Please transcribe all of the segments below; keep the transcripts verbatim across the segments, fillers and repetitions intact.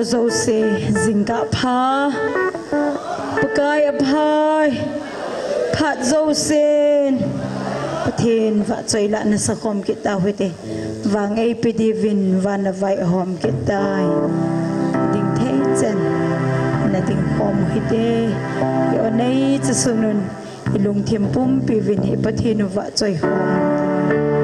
Jouse jingkah pha, Pakai aphai, phat jousen Pathen vahchoi lah nasa khom kit tau hite. Vang eipe diuvin van a vai ahom kit tai. Ding thei chan nading khom u hite. I-o neicha sunun ilungthim pumpi uvin i Pathen u vahchoi khom u hite.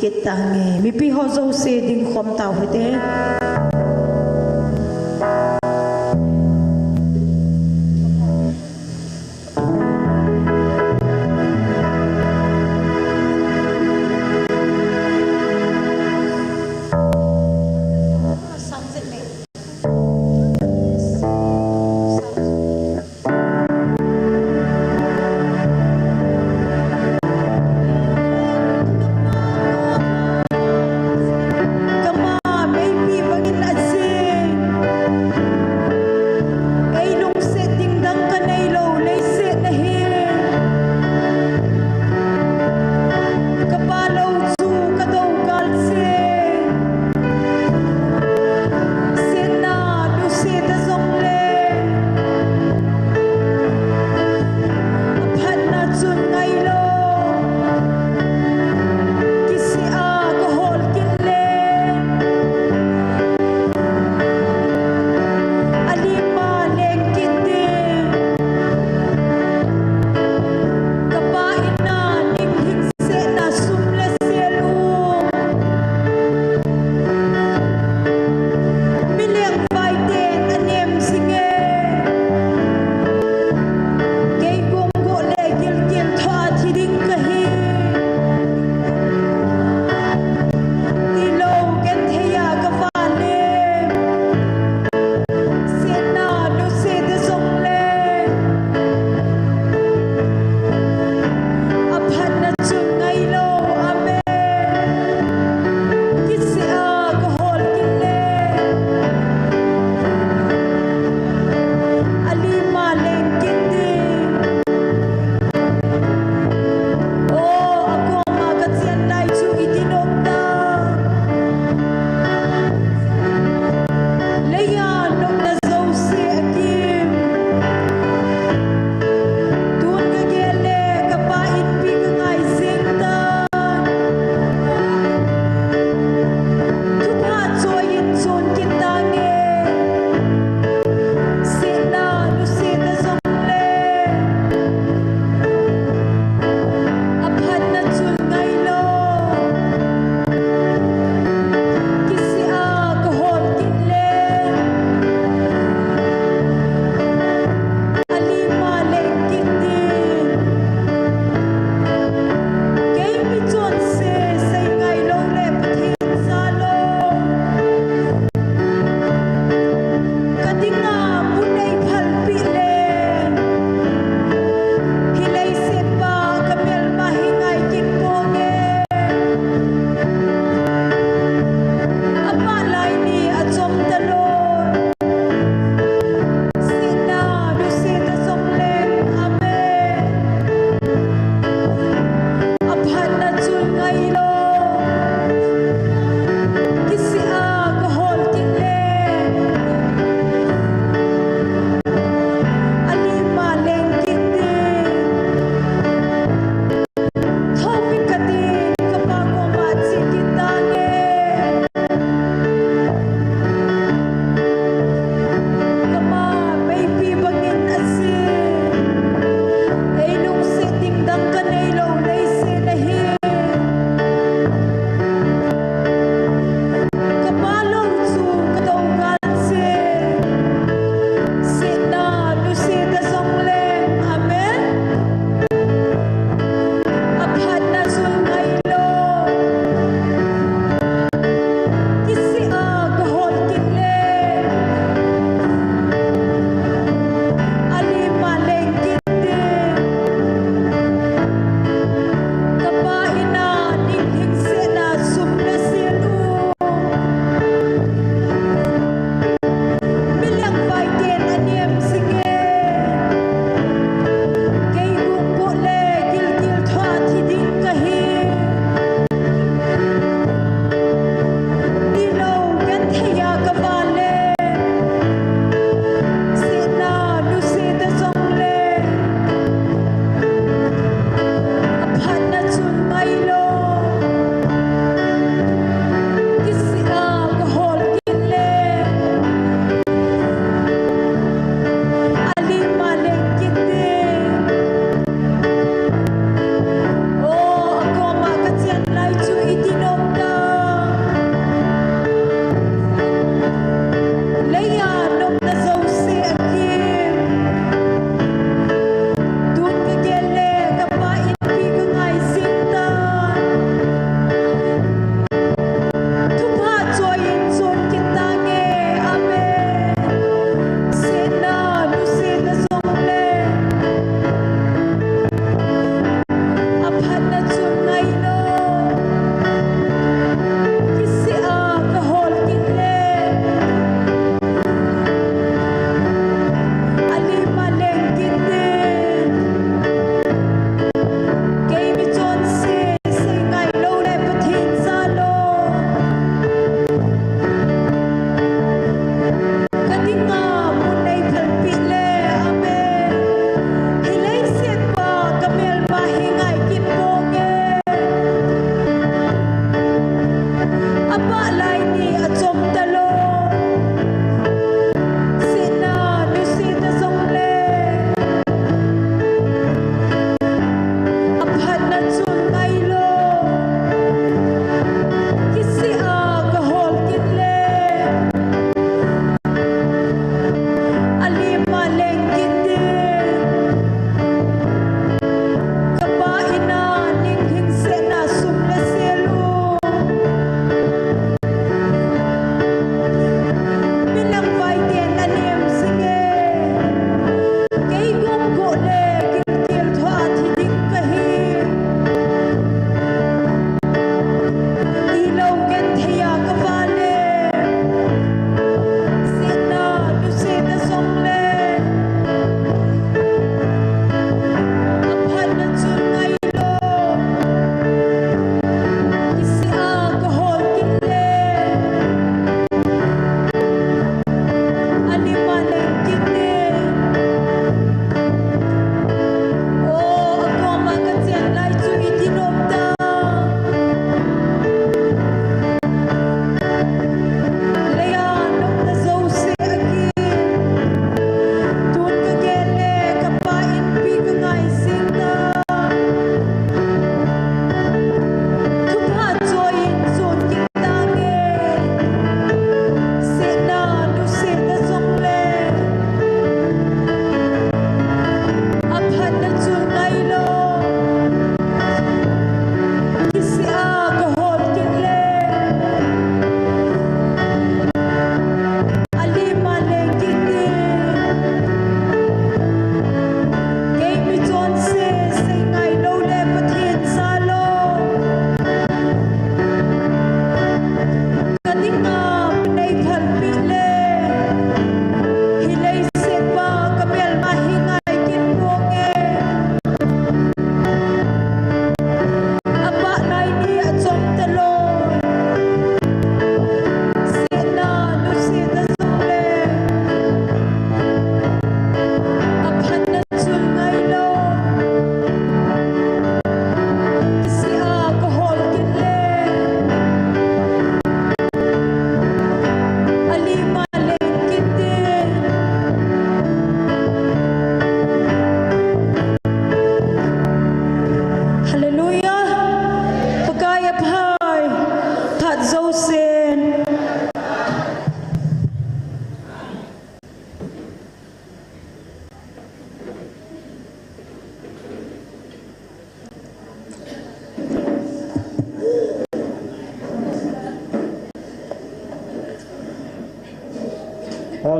Kit tange, mipi ho jouse ding khom tau hite.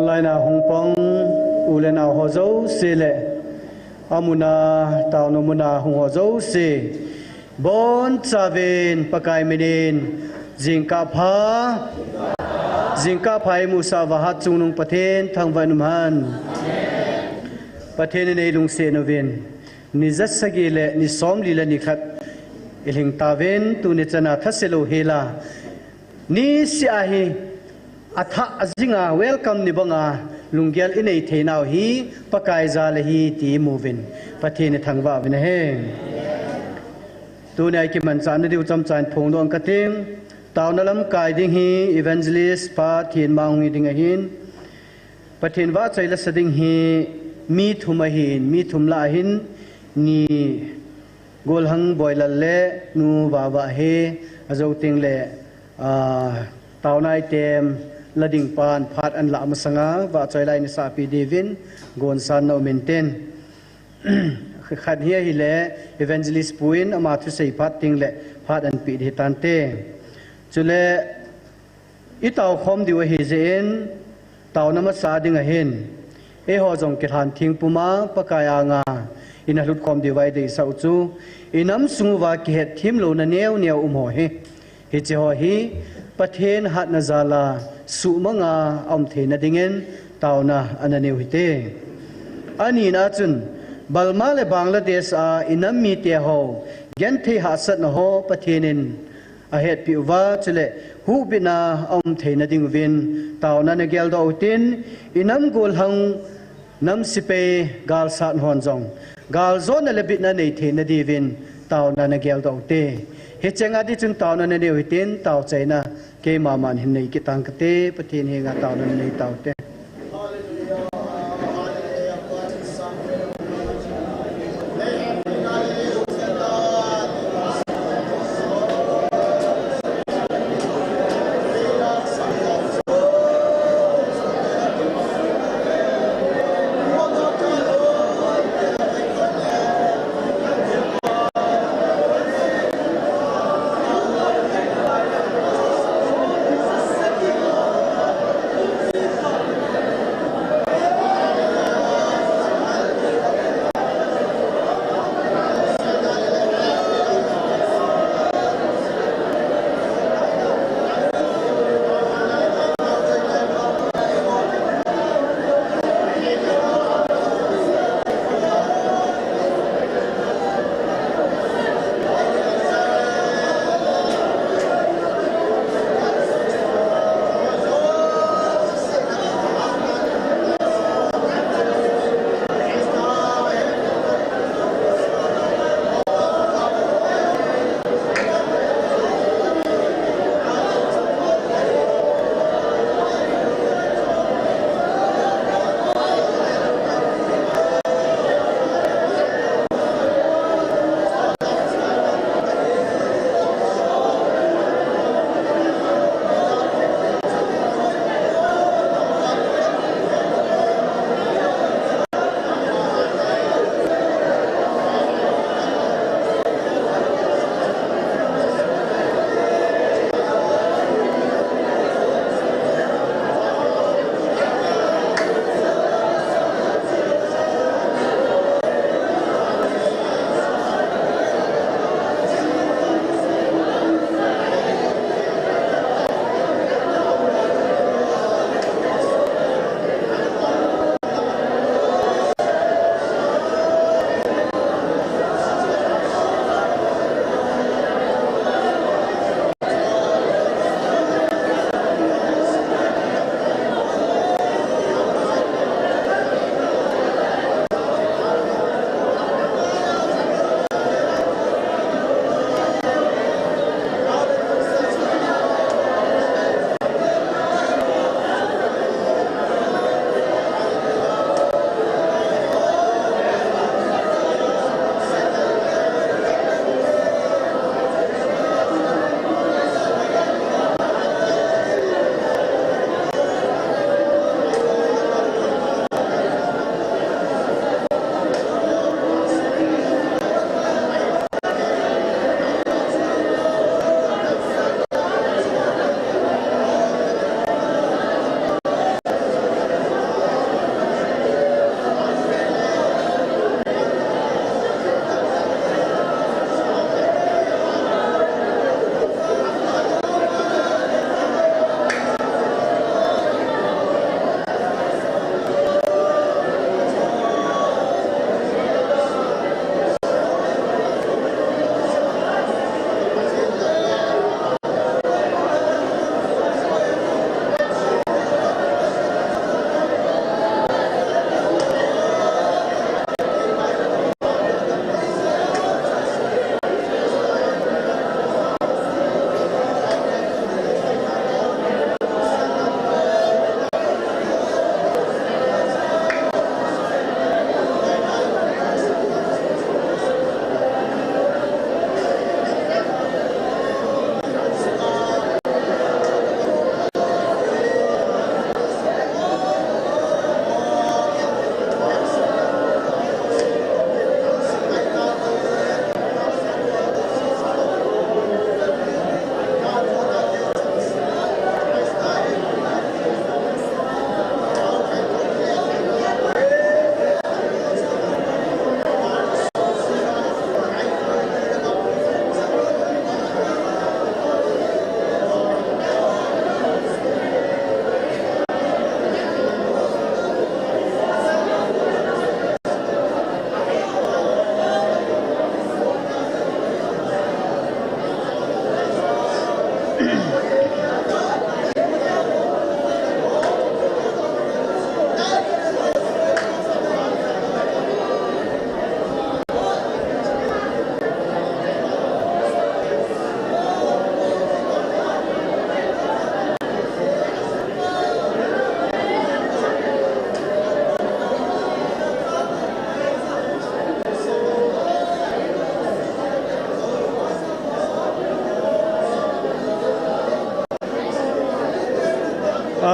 Online a hung pang u le nau ho jouse le, amuna, taona muna hung ho jouse, bonchauvin Pakai minin, jingkah pha, jingkah pha imusah uva Hatchungnung Pathen thangvah in umhen. Pathen in eilungset uvin, ni jasagi le ni somli le ni khat ilhing tauvin, tuni chana thase louhela, niseh a hi athah ajinga welcome ni banga lunggel inei theinau hi Pakai jal ahi ti imuvin, Pathen ithangvah uvin ahi. Tunia ikimanchahna diu chomcha in phongdoh kate. Taona lamkai ding hi Evangelist Pa Thenmang hung hi ding ahin, Pathen vahchoi lasa ding hi mi thum ahin, mi thum lah ahin, ni Golhang Boilal le nu Vava ahi, ajou tengle, ah, taona item la ding pan phat ahin lah masanga, vahchoi la in isahpi diuvin gonsan na um inte. Khat hi ahile Evangelist Pu in ama thusei phat tengle phat ahin pe ding hitante. Chule itao khom diu ahijeh in, taona masa ding ahin, eiho jong kilhan theng puma Pakai anga ina lhut khom diuva ideisah u chu, inam sung uva kihetthem louna neo neo um ho hi, hiche ho hi Pathen hatna jal a suhmanga aum theina dingin taona ana neiu hite. Anina chun, Burma le Bangladesh a inam mite ho genthei hahsatna ho Pathen in ahetpeh uva, chule huhbitna aum theina diuvin taona ana geldoh uhitin, inam golhang nam sepai galsat hon jong galjona le bitna nei theina diuvin taona ana geldoh uhite. Hichenga ding chun taona ana neiu hitin, taochaina keimaman hin nei kit tang kate, Pathen henga taona ana nei taute.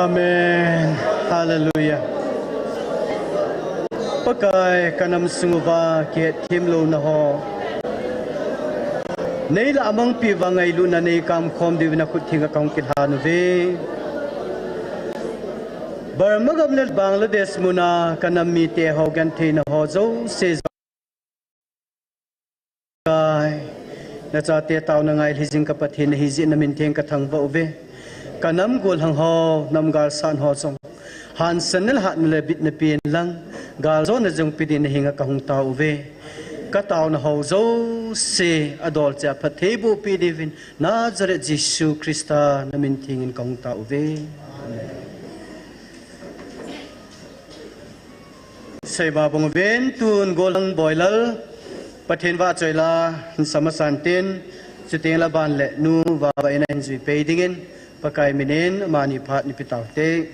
Amen. Hallelujah. Pakai, kanam sunguva kihetthemlouna ho neila amangpi uva ngailutna neikamkhom diuvin nakhut thenga kahung kilhan uve. Burma gam le Bangladesh muna kanam mite ho gentheina ho jouse Pakai, nachate taona ngailhi jing ka Pathen nahi jeh in namin theng kathangvah uve. Kanam gollhang ho, namgal san ho jong hansanna le hatna le bitna pen lang, galjona jong peding nahenga kahung tao uve. Kataona ho jouse adolcheh a phatthei boh peh diuvin, Nazareth Jesu Christa namin thengin kahung tao uve. Amen. Seiba bong ven tun gollhang boilal, Pathen vahchoila, hin samasan tin, chuteng le aban le nu vava in ahin jui pei dingin, Pakai minin, amani phat neipe taute.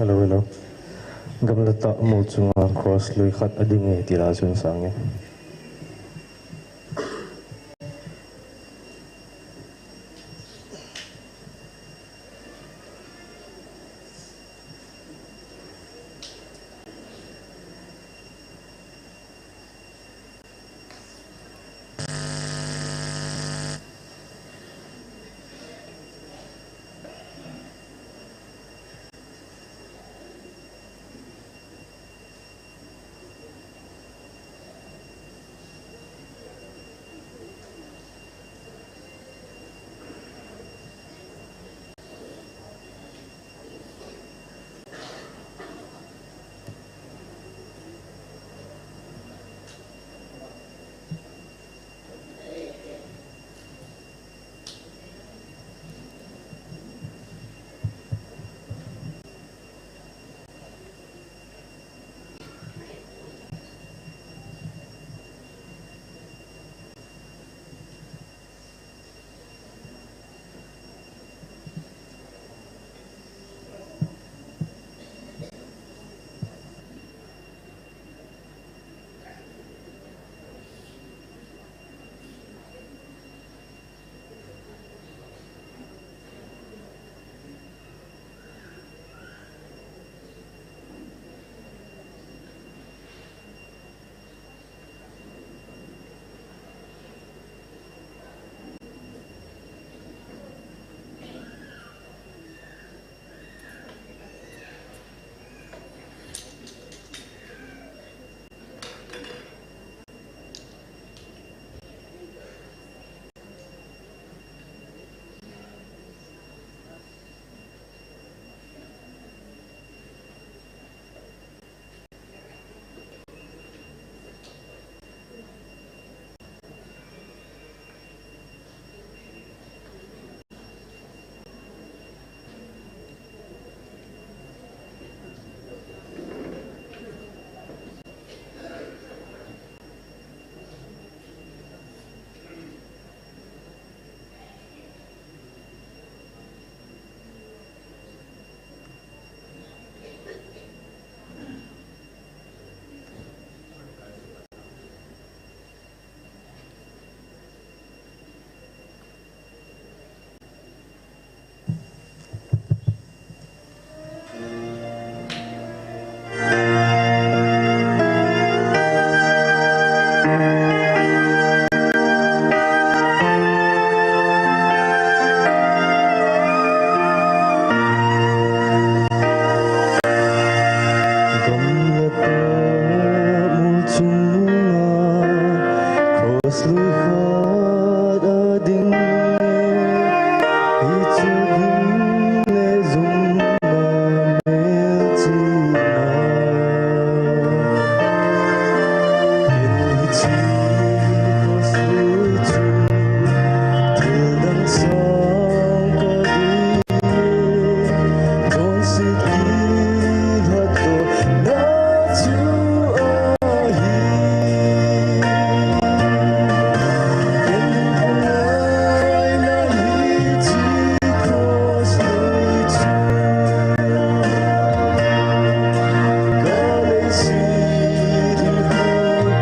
Hello, hello. Gamla tah mol chunga cross lui khat ading e ti la chun sang e. Lui khat a ding, hiche ding le zumba melchihna. Ken hiche cross lui chun, thil dang sang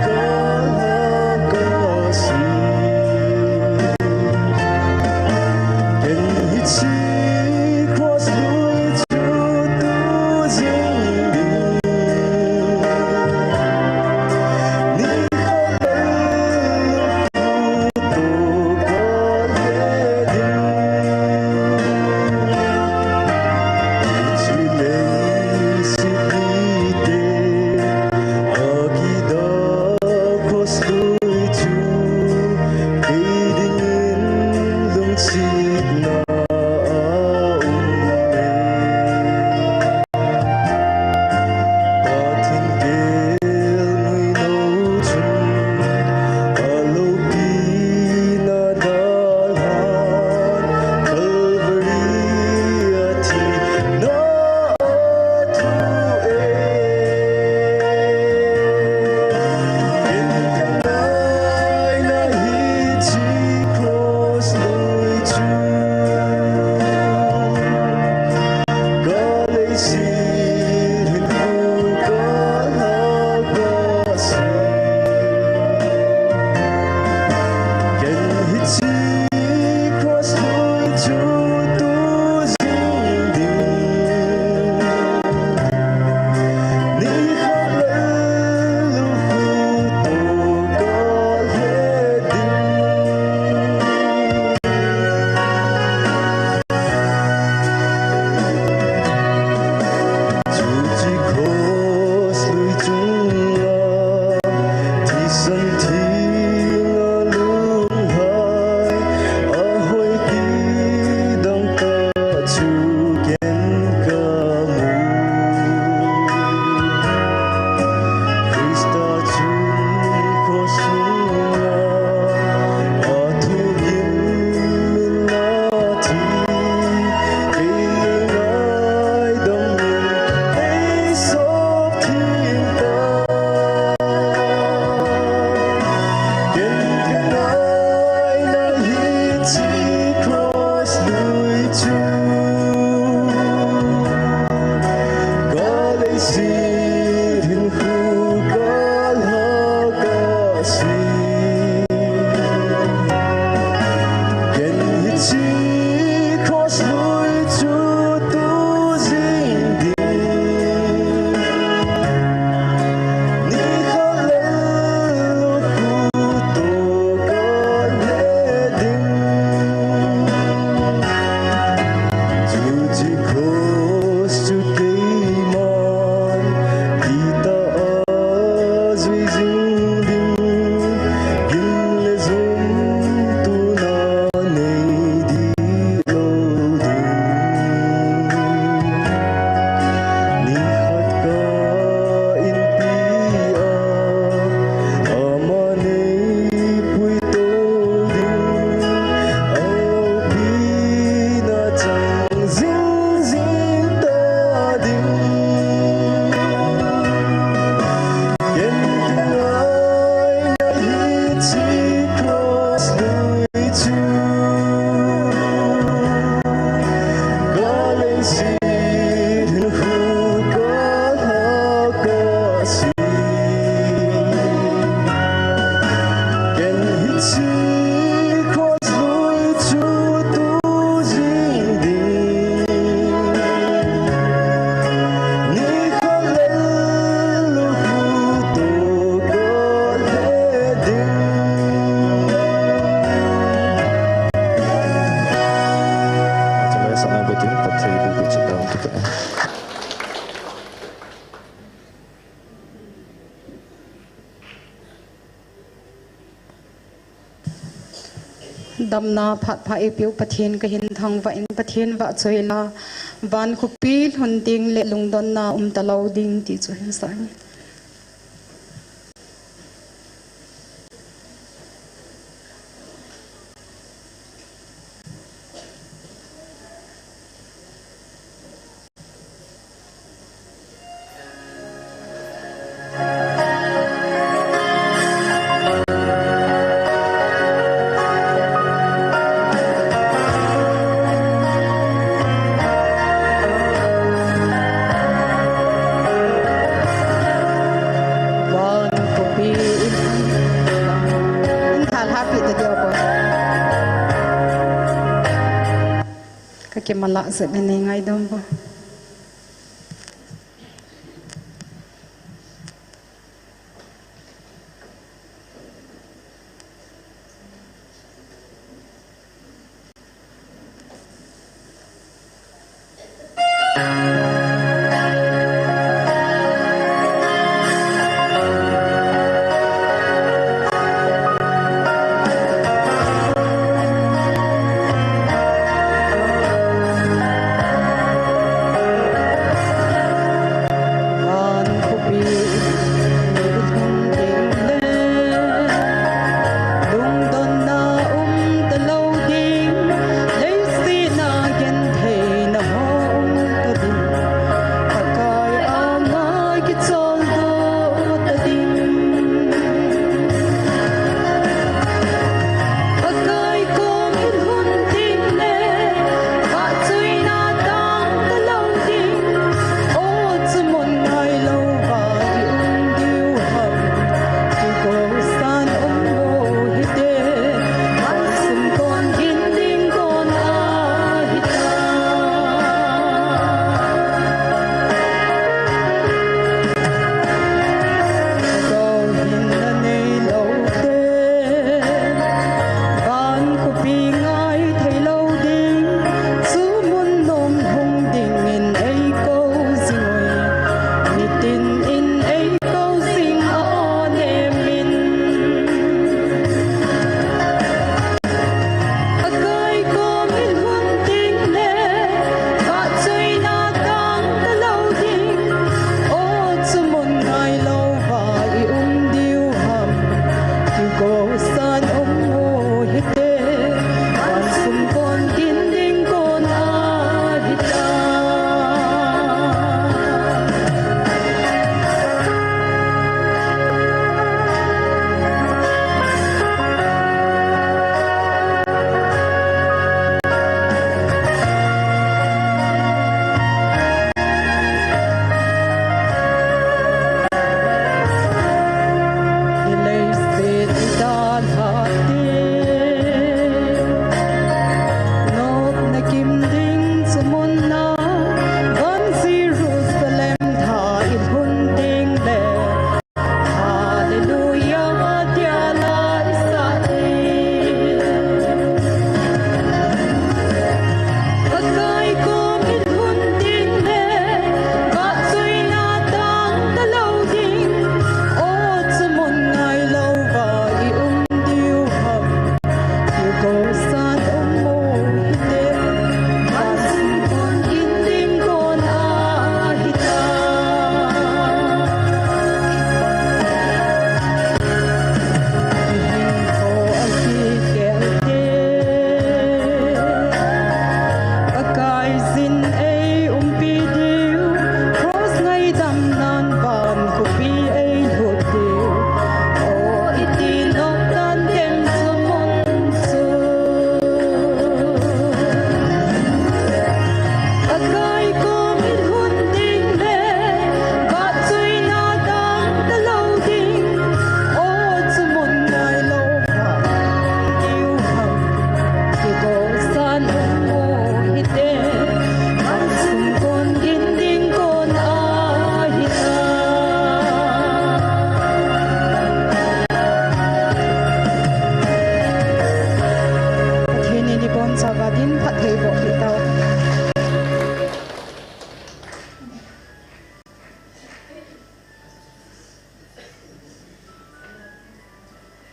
ka dei. Damna phat pha eipeu Pathen kahin thangvah in, Pathen vahchoi la, van khopi lhun ding le lungdonna um talou ding ti chu hin sa nge. Van khopi in, in thal happy ta dia bo. Ka kimalah jep in nei ngaidam bo.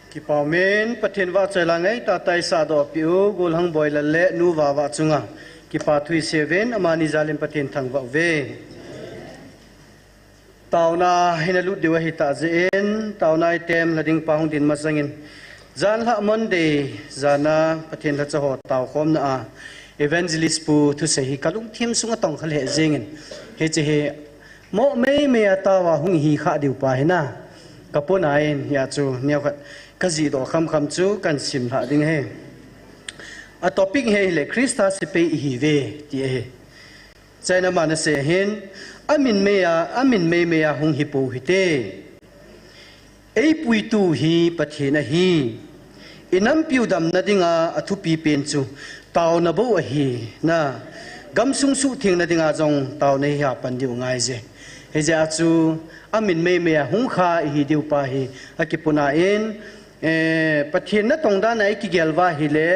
Kipah umin, Pathen vahchoi la ngai tah tah isah doh peh u, Golhang Boilal le Nu Vava chunga kipa thu isei uvin, amani jal in Pathen thangvah uve. Taona hin alut diu ahi tah jeh in, taona item la ding pa hung din masang in, jan lha Monday jan a Pathen lhacha ho taokhomna a Evangelist Pu thusei hi ka lungthim sunga tong kha lheh jeng in, hiche hi mo mei mei a taova hung hi kha diu pa hi na, ka pona in hia chu neokhat ka jih doh kham kham chu kan sim lha ding ahi. A topic hi ahile Christa sepai ihi uve ti ahi. China mana se hin, amin mei a, amin mei mei a hung hi pou hite. Eipuitu hi Pathen ahi. Inampiu damna dinga athupi pen chu taona bou ahi na, gamsung suhthengna dinga jong taona hi apan diu ngai je. Hijeh a chu amin mei mei a hung kha ihi diu pa hi akipuna in, eh, Pathen natong dan a ikigel uva ahile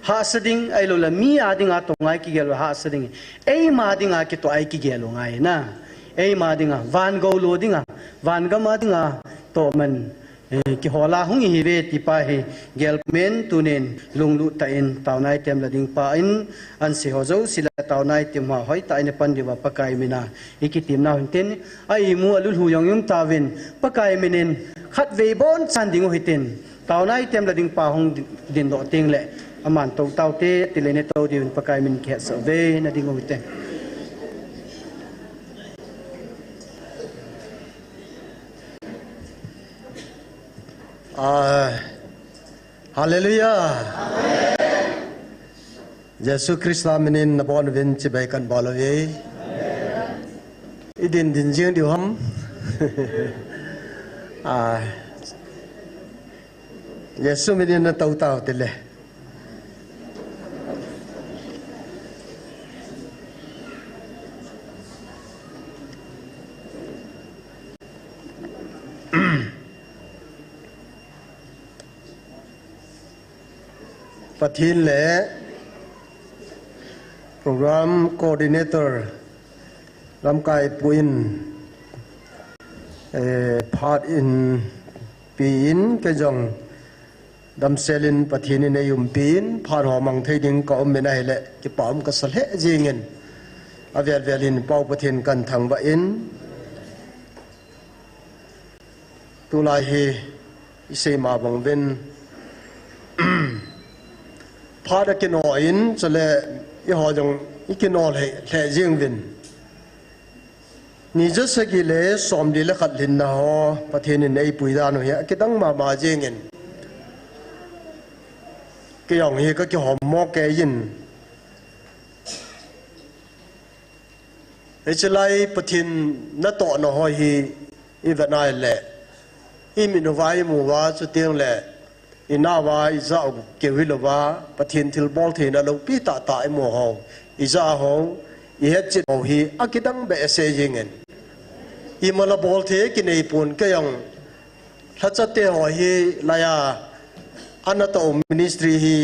hahsa ding, ahilou le mi a dinga tong a ikigel uva hahsa ding. Eima dinga kitoh a ikigel u ngai na. Eima dinga, van gou lou dinga, van gam a dinga toh man, eh, kihol a hung ihi uve ti pa hi gel umin, tunin lunglut tah in taona item la ding pa in, ansei ho jouse le taona item ho hoitah in apan diu va Pakai mina ikitem nau hin tin, a imu a lulhu jong i um tauvin, Pakai minin khatvei bonchan ding u hitin, taona item la ding pa hung din, din doh teng le, aman tou taute, tile nei tou diuvin Pakai min kihetsah uve, na ding u hite. Ah, Hallelujah. Jesu Christa minin nabonchauvin chibai kahin bol uve. I din din jing diu ham. Ah, Jesu minin na tou tau tile. Pathen le program coordinator Lamkai Pu in, eh, phat in pi in, kei jong damsel in Pathen in eiumpi in, phat ho mang thei ding ka um in ahile, kipa um kasa lheh jing in, avel vel in Pau Pathen kahin thangvah in, tulai hi isei ma bang uvin, phat akino in, chule eiho jong ikino lheh, lheh jing uvin. Ni ja sagi le somli le khat lhinna ho Pathen in eipui dan u hi akidang mama jing in, kei jong hi ka kihom mo kei in. Hiche lai Pathen natohna ho hi i vet na le, i mit uva i mu uva, chuteng le i na uva i ja u keu hilou va, Pathen thilbol theina loupi tah tah i mu ho, i ja ho, i hetchet ho hi akidang behseh jing in. Ima la bol thei kinei pon, kei jong lhacha te ho hi laiya ana tou ministry hi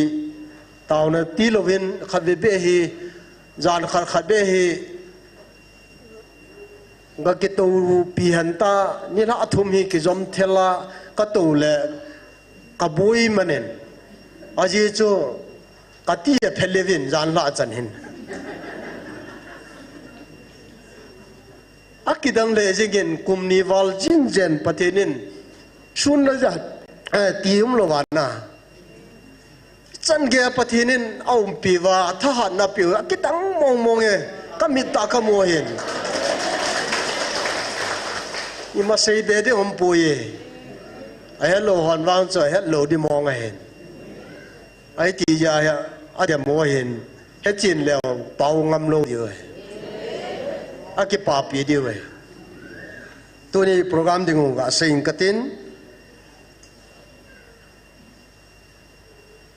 taona tilou in khatvei beh hi, jan khat khat beh hi, ka kitoupi hen ta, nilhah thum hi kijom thel a ka tou le ka boi man in. Ajeh chu ka ti a phet lheh in jan lhah chan hin. Akidang lheh jing in kum ni val jing jen Pathen in sun le jan, eh, ti umlou va na. Chan gei a Pathen in aumpi uva, thahatna apeh u, akidang mong mong e, ka mit tah a ka mu ahin. Ima sei be ding umpoi e. Ahetlou hon vang chu ahetlou ding mong ahin. Ahi ti jeh a, adem u ahin. Hechen leu pao ngam lou diu ahi. Akipapi diu ahi. Tuni program ding u gasei ing katin.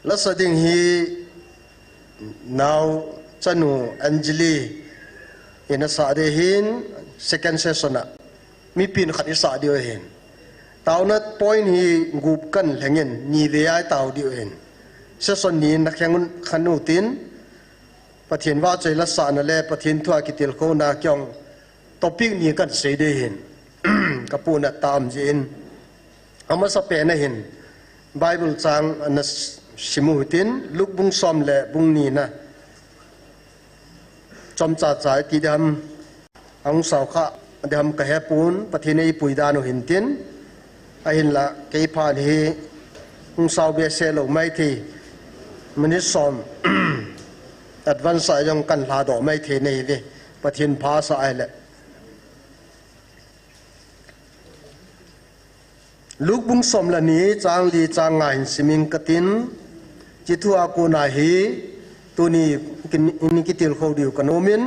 Lasa ding hi nao chanu Anjali in asah ding ahin, second session a mipin khat isah diu ahin. Taona point hi gup kan lheng in, ni vei a itao diu ahin. Session ni in nakheng un khan utin, Pathen vahchoi lasahna le Pathen thu a kitilkhouna kihong topic ni kan sei ding ahin. Ka puna tam jeh in. Amasa pen a hin, Bible chang ana s-, simu hitin, Luke bung som le bung ni na. Chomcha cha iti diham, ahung sao kha diham kahepon, Pathen in eipui dan u hintin, ahinla, keiphat hi, hung sao behseh lou maithei, minute som, advance a jong kan lhadoh maithei nahiuve, Pathen phasah ahile. Luke bung som le ni chang li chang nga hin simin katin, hiche thu a kona hi tuni kin, in kitilkhou diu kanom in,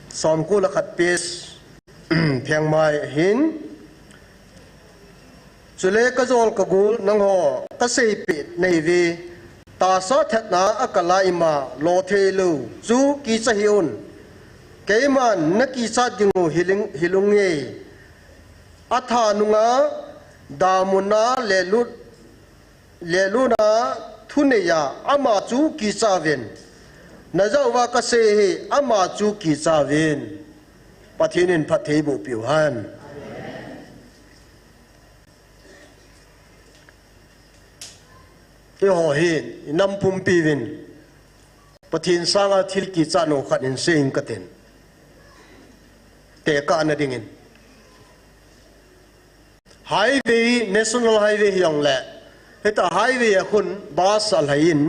som ko le khat page pheng mai hin, Chule kajol kagol nangho kaseipeh nahiuve, tahsa thatna a kal a ima lo thei lou chu kicha hih un. Keiman nakichat ding u hiling, hilung nge. Atha nunga damun a lelut, lelut a thunei a ama chu kicha uvin. Najah uva kasei ahi, ama chu kicha uvin. Pathen in phatthei boh peh u hen. Eiho hin, inam pumpi uvin, Pathen sanga thil kichat nau khat hin seiyin katin. Tekahna dingin. Highway, National Highway hijongle, hitia highway a khun bus alhai in,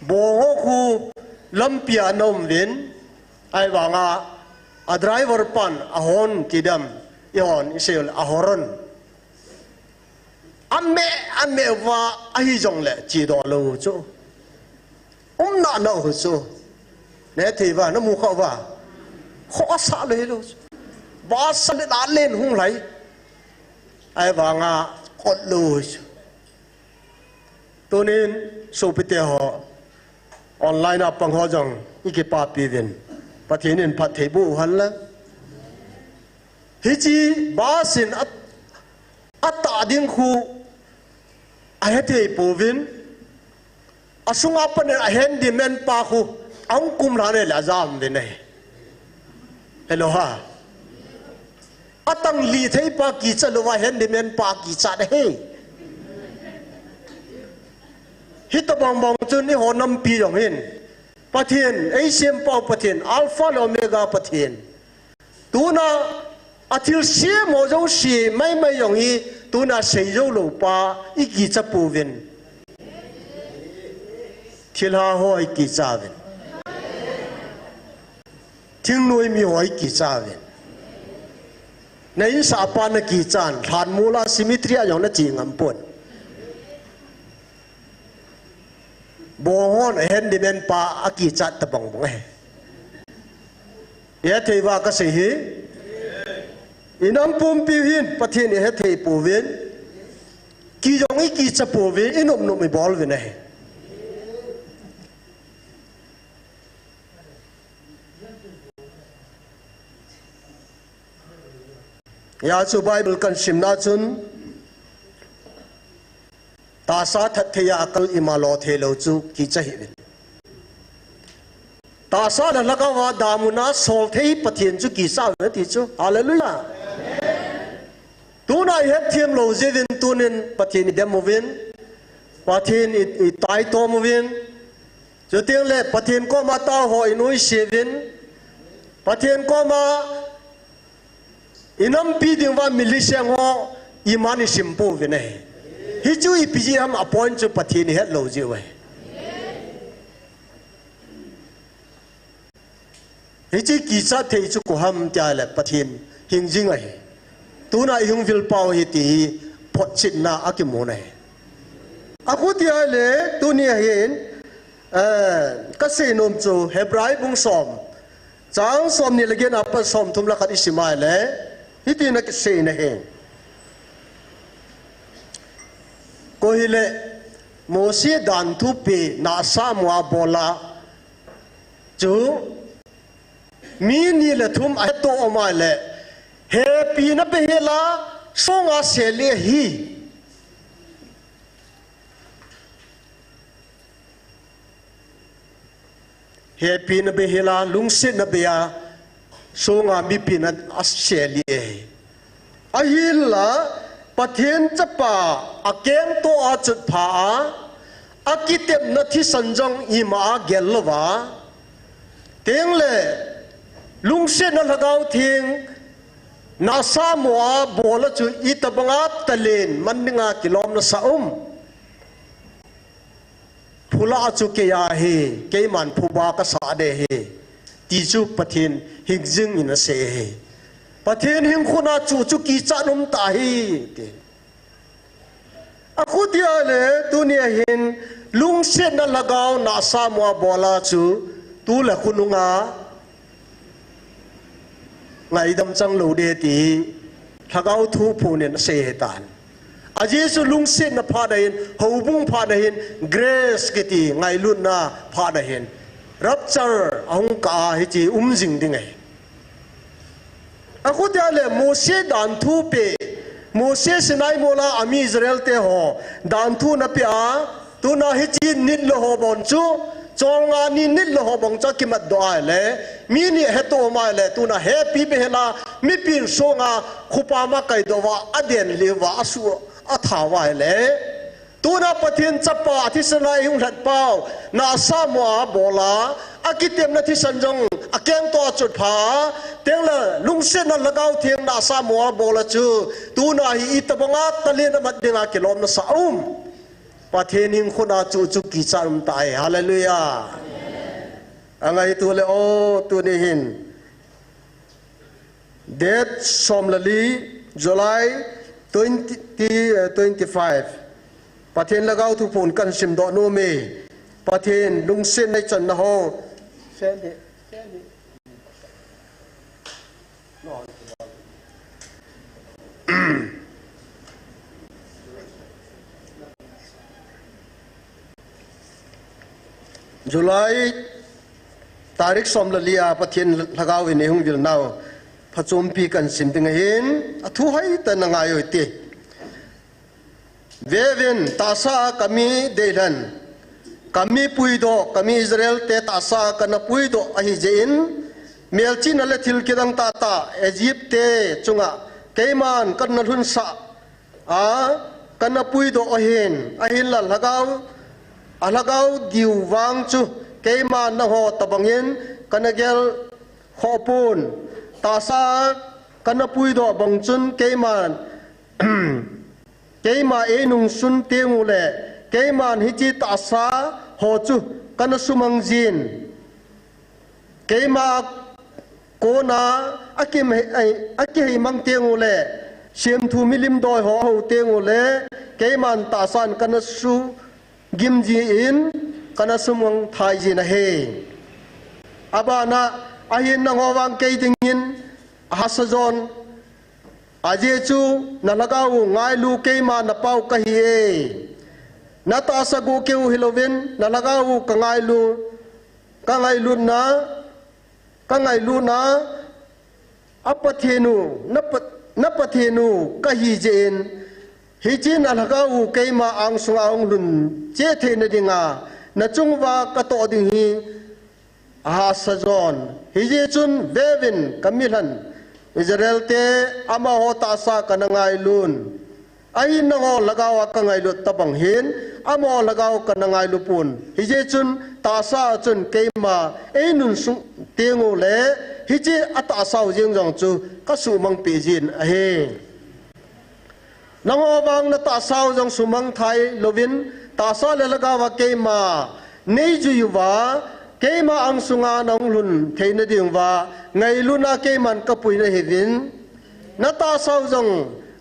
bong ho khu lampi a ana um uvin, ahivanga, a driver pan ahon ti dam, ihon, isei u le ahon. Ame, ame uva ahi jongle, chedoh lou chu. Um nana u chu. Nehthei uva, namu kha uva. Khoh asah lou hilou chu. Bus le na len hung lhai. Ahivanga, kot lou chu. Tunin, sopite ho. Online a pang ho jong, ikipapi uvin. Pathen in phatthei boh u hen lang. Hiche bus in a, atah ding khu ahethei pouvin, asunga pat in a handyman pa khu ahung kumlha in le ajam uvin ahi. Hello ha. Atang lih thei pa kicha louva handyman pa kicha ahi. Hitobang bang chun eiho nampi jong hin. Pathen, eisempau Pathen, Alpha le Omega Pathen. Tuna athilse mo jouse maimai jong hi, tuna seijou lou pa, ikicha pouvin. Thilha ho ikicha uvin. Thingnoi mi ho ikicha uvin. Na insahpa nakichan, lhanmol a cemetery a jong nache ngam pon. Bong hon handyman pa akichat tabang bang ahi. Ihethei uva kasei hi. Inam pumpi hin Pathen ihethei pouvin. Ki jong ikicha pouvin, inop nop ibol uvin ahi. Hijeh chun Bible kahin simna chun, tahsa that thei a akal ima lo thei lou chu kicha hih uvin. Tahsa le lhagao a damun a sol thei Pathen chu kicha uvin ati chu. Hallelujah. Tuna ihetthem lou jeh uvin tunin Pathen idem uvin. Pathen i, itaitom uvin. Chuteng le Pathen koma taoho inuisat uvin. Pathen koma inampi ding uva mi liseng ho iman isim pouvin ahi. Hichu ipi jeh ham a point chu Pathen ihet lou jeh u ahi. Hiche kicha thei chu koi ham tia le Pathen hing jing ahi. Tuna ihung vilpau hi ti hi photchetna a kimun ahi. Akhuti ahile tuni ahin, eh, kasei nom chu Hebrai bung som, chang somni le get a pat somthum le khat isim ahile, hitin akisei na ahi. Koi hile Mosi dan thupeh nahsah mo a bol a, chu, mi ni le thum aheto um ahile, hepina behel a, songa sel ahi. Hepina behel a, lungsetna bei a, Sunga mipin a, aseli e. Ahinla, Pathen chapa akengto a chutpha a, akitepna thisan jong ima a gel louva. Tengle, lungsetna Lhagao Theng, nasa mo a bola chu itobanga talen man dinga kilomna sa um. Phula chu kei ahi, keiman phuba kasa de hi. Ti chu Pathen hingjing in asei hi. Pathen hinkhun a chu chu kichat um tahi, ti. Akhutia le, tunia hin, lungsetna Lhagao nasa mo a bola chu, tu le khonunga, ngaidam chang lou de ti, Lhagao thuphon in asei hitan. Ajeh chu lungsetna phat ahin, houbung phat ahin, grace kiti ngailutna phat ahin, rapture ahung kah a hiche um jing ding ahi. Akhutia le Mose danthu pe, Mose Sinai mola ami Israel te ho danthu napeh a, tuna hiche nit le ho bang chu, cholngah ni nit le ho bang chu akimatdoh a ahile, mi ni hetoma ahile, tuna hepi behseh a, mipin sunga khopama kaidoh uva, aden lih uva, asu, atha uva ahile. Tuna Pathen chapa, athisan a ihung lhatpau, nasa mo a bola, akitepna thisan jong, akengto a chutpha, tengle lungsetna Lhagao Theng nasa mo a bola chu, tuna hi itobanga talen a mat dinga kilomna sa um. Pathen hinkhun a chu chu kichat um tahi. Hallelujah. Angaito le o, tuni hin. Date som le li, July twenty, eh, twenty-five. Pathen Lhagao thuphon kahin simdoh nom e. Pathen lungsetna ichanna ho. July tarik som le li a Pathen Lhagao in eihung vil nau phachompi kahin sim ding ahin, athu hoitah in nangai u hite. Veuvin, tahsa a kami deilhen, kami puidoh, kami Israel te tahsa a kana puidoh ahi jeh in, melchihna le thil kidang tahtah Egypt te chunga keiman kana lhunsah a, kana puidoh ahin, ahinla Lhagao, alhagao diu vang chu keiman nangho tobangin kana gelkhoh pon. Tahsa a kana puidoh bang chun keiman, keima einungsun teng ule, keiman hiche tahsa ho chu kana sumang jin. Keima kona akihei, akihei mang teng ule, semthu milim doi ho aho teng ule, keiman tahsan kana sugim jin, kana sumang thai jin ahi. Abana, ahin nangho vang kei dingin ahahsa jon, ajeh chu na lhagao u ngailu keima na pau kahi e. Na tahsa gu keu hilouvin, na lhagao u ka ngailu, ka ngailutna, ka ngailutna, a Pathen u, na Pa-, na Pathen u kahi jeh in, hiche na lhagao u keima angsunga hung lhun cheh theina dinga, na chung uva ka toh ding hi ahahsa jon. Hijeh chun veuvin ka milhen Israel te amaho tahsa kana ngailun. Ahin nangho lhagao a ka ngailut tobang hin, amaho lhagao kana ngailu pon. Hijeh chun tahsa a chun keima einungsun teng ule, hiche a tahsa u jeng jong chu ka sumang peh jin ahi. Nangho vang na tahsa u jong sumang thai louvin, tahsa le lhagao a keima nei jui uva, keima angsunga na hung lhun theina ding uva, ngailutna keiman ka pui nahiuvin, na tahsa u jong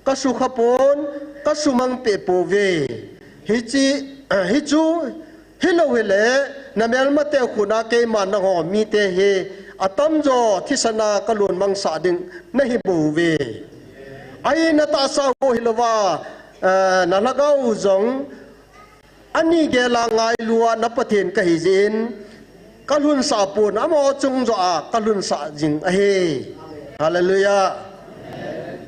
ka sukha pon, ka sumang peh pouve. Hiche, hichu, hilou hile, na melmate khut a keima nangho mite hi, atamjo thisan a ka lon mangsah ding nahi bouve. Ahin na tahsa u hilouva, eh, na lhagao u jong, ani gel a ngailu a na Pathen kahi jeh in, ka lhunsah pon, amaho chung joh a ka lhunsah jing ahi. Hallelujah.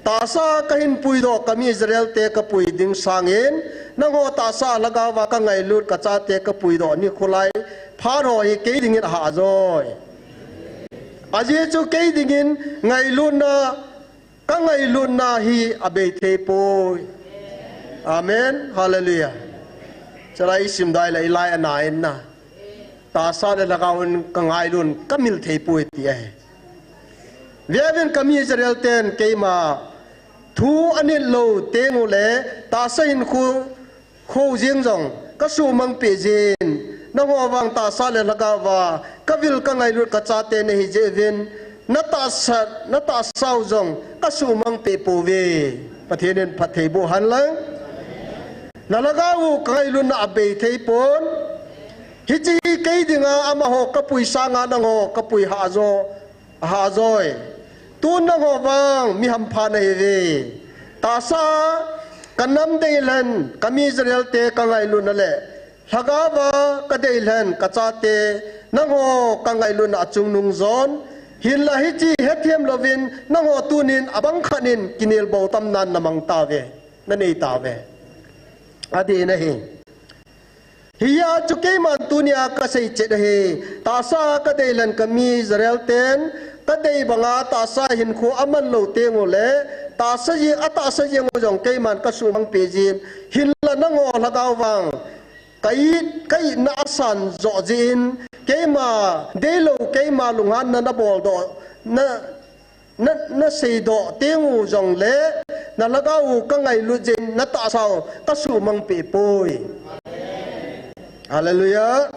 Tahsa ka hin puidoh, ka mi Israel te ka pui ding sangin, nangho tahsa lhagao a ka ngailut, ka chate ka puidoh nikho lai phat ho hi kei dingin ahah joi. Ajeh chu kei dingin ngailutna, ka ngailutna hi abei thei poi. Amen. Hallelujah. Chulai isim dai le ilai ana in na. Tahsa le lhagao in ka ngailut, ka mil thei poi ti ahi. Veuvin, ka mi Israel ten keima thu anit lou teng ule, tahsa hinkho jeng jong ka suhmang peh jin. Nangho vang tahsa le lhagao va ka vil ka ngailut ka chate nahi jeh uvin, na tahsa, na tahsau jong ka suhmang peh pouve. Pathen in phatthei boh hen lang. Na lhagao u ka ngailutna abei thei pon. Hiche hi kei dinga amaho ka pui sanga nangho ka pui hah jo, hah joi. Tun nangho vang mi hampha nahiuve. Tahsa ka nam deilhen, ka mi Israel te ka ngailutna le lhagao va ka deilhen ka chate, nangho ka ngailutna achungnung jon. Hinla hiche hethem louvin nangho tunin abang khat in kinelbou tamnan na mang tauve, na nei tauve. Adih in ahi. Hijeh a chu keiman tunia ka seichet ahi. Tahsa ka deilhen ka mi Israel ten ka dei banga tahsa hinkho aman lou teng ule, tahsa jeng, atahsa jeng u jong keiman ka suhmang peh jin. Hinla nangho lhagao vang ka it, ka itna asan joh jeh in, keima deilou, keima lunghanna na boldoh, na na, na seidoh teng u jongle, na lhagao u ka ngailut jeh in na tahsau ka suhmang peh poi. Hallelujah.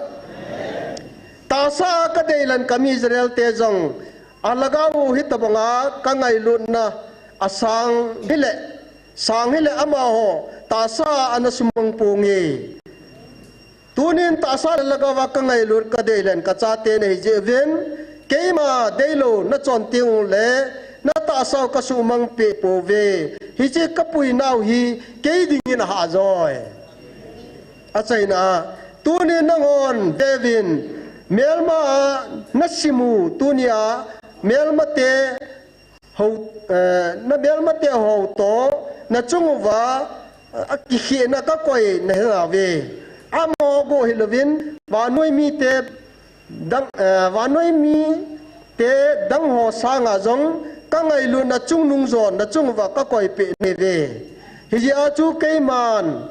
Tahsa ka deilhen ka mi Israel te jong, alhagao u hitobanga ka ngailutna asang hile, sang hile amaho tahsa ana sumang ponge. Tunin tahsa le lhagao va ka ngailut ka deilhen ka chate nahi jeh uvin, keima deilou na chon teng ule, na tahsau ka suhmang peh pouve. Hiche ka puinau hi kei dingin ahah joi. Achaina a, tunin nanghon veuvin, melma a na sim u tunia, melmate ho, eh, na melmate ho toh na chung uva, eh, akikhehna ka koi nahi nauve. Amaho bou hilouvin, vannoi mite dang, eh, vannoi mite dang ho sanga jong ka ngailutna chungnung jon na chung uva ka koi peh nahiuve. Hijeh a chu keiman,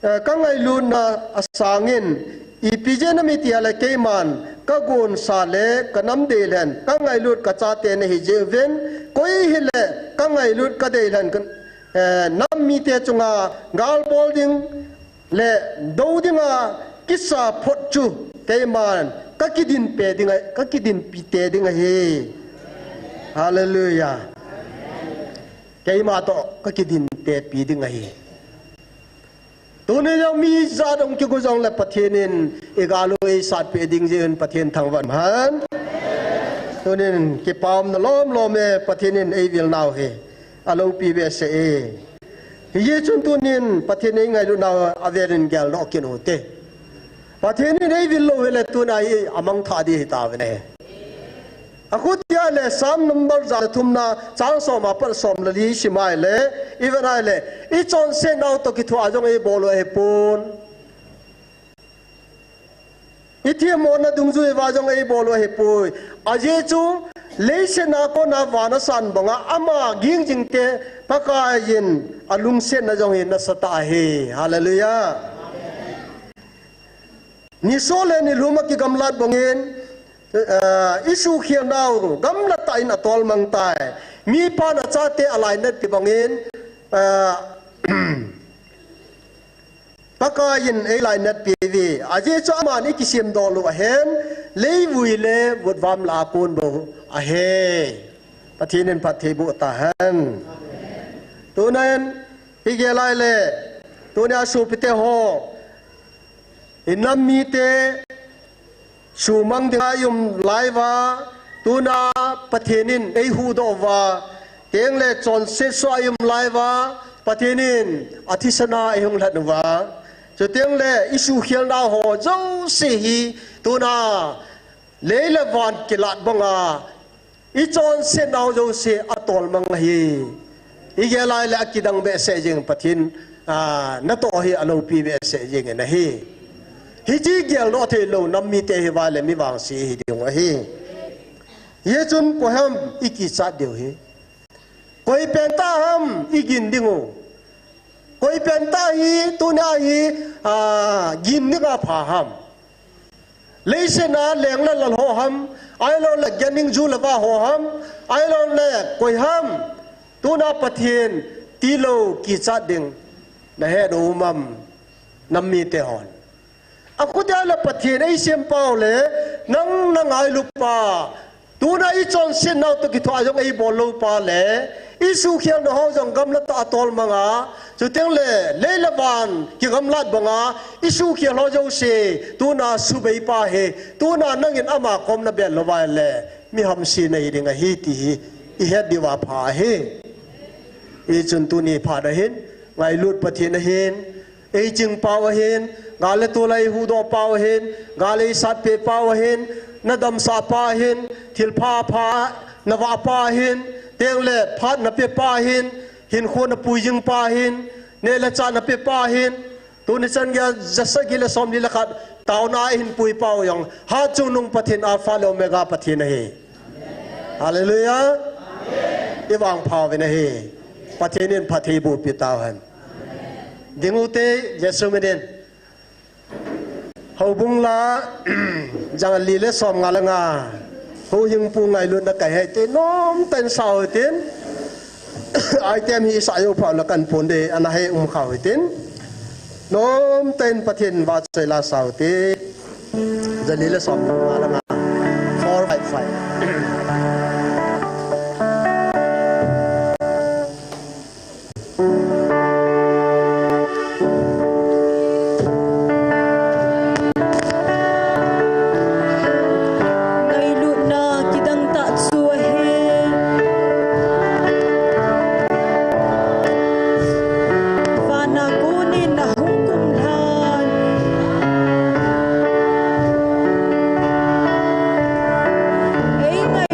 eh, ka ngailutna asangin, ipi jeh ham itile keiman ka gonsa le ka nam deilhen, ka ngailut ka chate nahi jeh uvin, koi hile ka ngailut ka deilhen ka, eh, nam mite chunga gal bol ding le dou dinga kisa phot chu keiman ka kidinpi ding a, ka kidinpi tei ding ahi. Hallelujah. Keima toh ka kidinpi ding ahi. Tuni jong mi ijat hung kigo jongle Pathen in igal u eisatpeh ding jeh in Pathen thangvah in um hen. Tunin kipa umna lomlom e, Pathen in eivil nau hi aloupi behseh e. Hijeh chun tunin Pathen in eingailutnau avelin geldoh kit u hite. Pathen in eivil lou hile tuna hi amangthah ding hitauvin ahi. Akhutia le Psalm number ja le thumna, chang som apat som le li isim a ile, ivet a ile, ichonsetnau toh kithoa jong eibol u ahipon. Ithemmona dungjui uva jong eibol u ahipoi. Ajeh chu, leiset a kona van asan banga ama ging jingte Pakai in alungsetna jong hi nasatah ahi. Hallelujah. Nisoh le nilhum akigamlat bangin, eh, isuhkhelnau gamla tah in atolmang tai. Mipan achate alainatpi bangin, eh, Pakai in eilainatpi uve. Ajeh chu aman ikisemdoh lou ahin, leivui le vutvam lah a kon bou ahi. Pathen in phatthei boh tahen. Tunin, igel a ile, tunia sopite ho, inam mite, sumang dinga ium lai uva, tuna Pathen in eihuhdoh uva, tengle chonset soh a ium lai uva, Pathen in athisana eihung lhat uva, chutengle isuhkhelnau ho jouse hi, tuna lei le van kilat banga, ichonsetnau jouse atolmang ahi. Igel a ile akidang behseh jeng Pathen, a, natoh hi aloupi behseh jeng in ahi. Hiche geldoh theilou nam mite hiuva ile mi vangse hiding u ahi. Hichun koi ham i kichat diu hi. Koi pen tah ham i gin ding u. Koi pen tah hi tuna hi, a, gin ding a pha ham. Leiset a leng le lal ho ham, ahilou le ganhing ju le va ho ham, ahilou le koi ham, tuna Pathen tilou kichat ding, na he nom am, nam mite hon. A khutia le Pathen eisem pau le, nang na ngailu pa, tuna i chonset nau toh kithoa jong eibol lou pa le, i suhkhel nau ho jong gamla tah a tolmang a, chuteng le, lei le van kigamlat banga, i suhkhel ho jouse, tuna subei pa hi, tuna nangin ama kom na bel lou vai le, mi hamse na hi ding ahi ti hi, i het diu a pha ahi. Hichun tuni phat ahin, ngailut Pathen ahin, eiching pau ahin, gal le tol a eihuhdoh pau ahin, gal eisatpeh pau ahin, na damsah pa ahin, thilpha pha na vah pa ahin, teng le phat na pe pa ahin, hinkho na puijing pa ahin, neh le chah na pe pa ahin, tuni chan geiya ja sagi le somli le khat taona a eihin pui pau jong, Hatchungnung Pathen Alpha le Omega Pathen ahi. Hallelujah. I vangpha uvin ahi. Pathen in phatthei boh peh tauhen. Ding ute, Jesu minin. Houbung la, jang li le som nga le nga. Huhhingpu ngailutna kahe te nomtah in sa utin. Item hi sa jou pha le kan pon de, ana he um kha utin. Nomtah in Pathen vahchoi la sa ute. Jali le som nga le nga. Four five five. Ngailutna kidang tah chu ahi. Vana konin ahung kumlhan. Ei ngai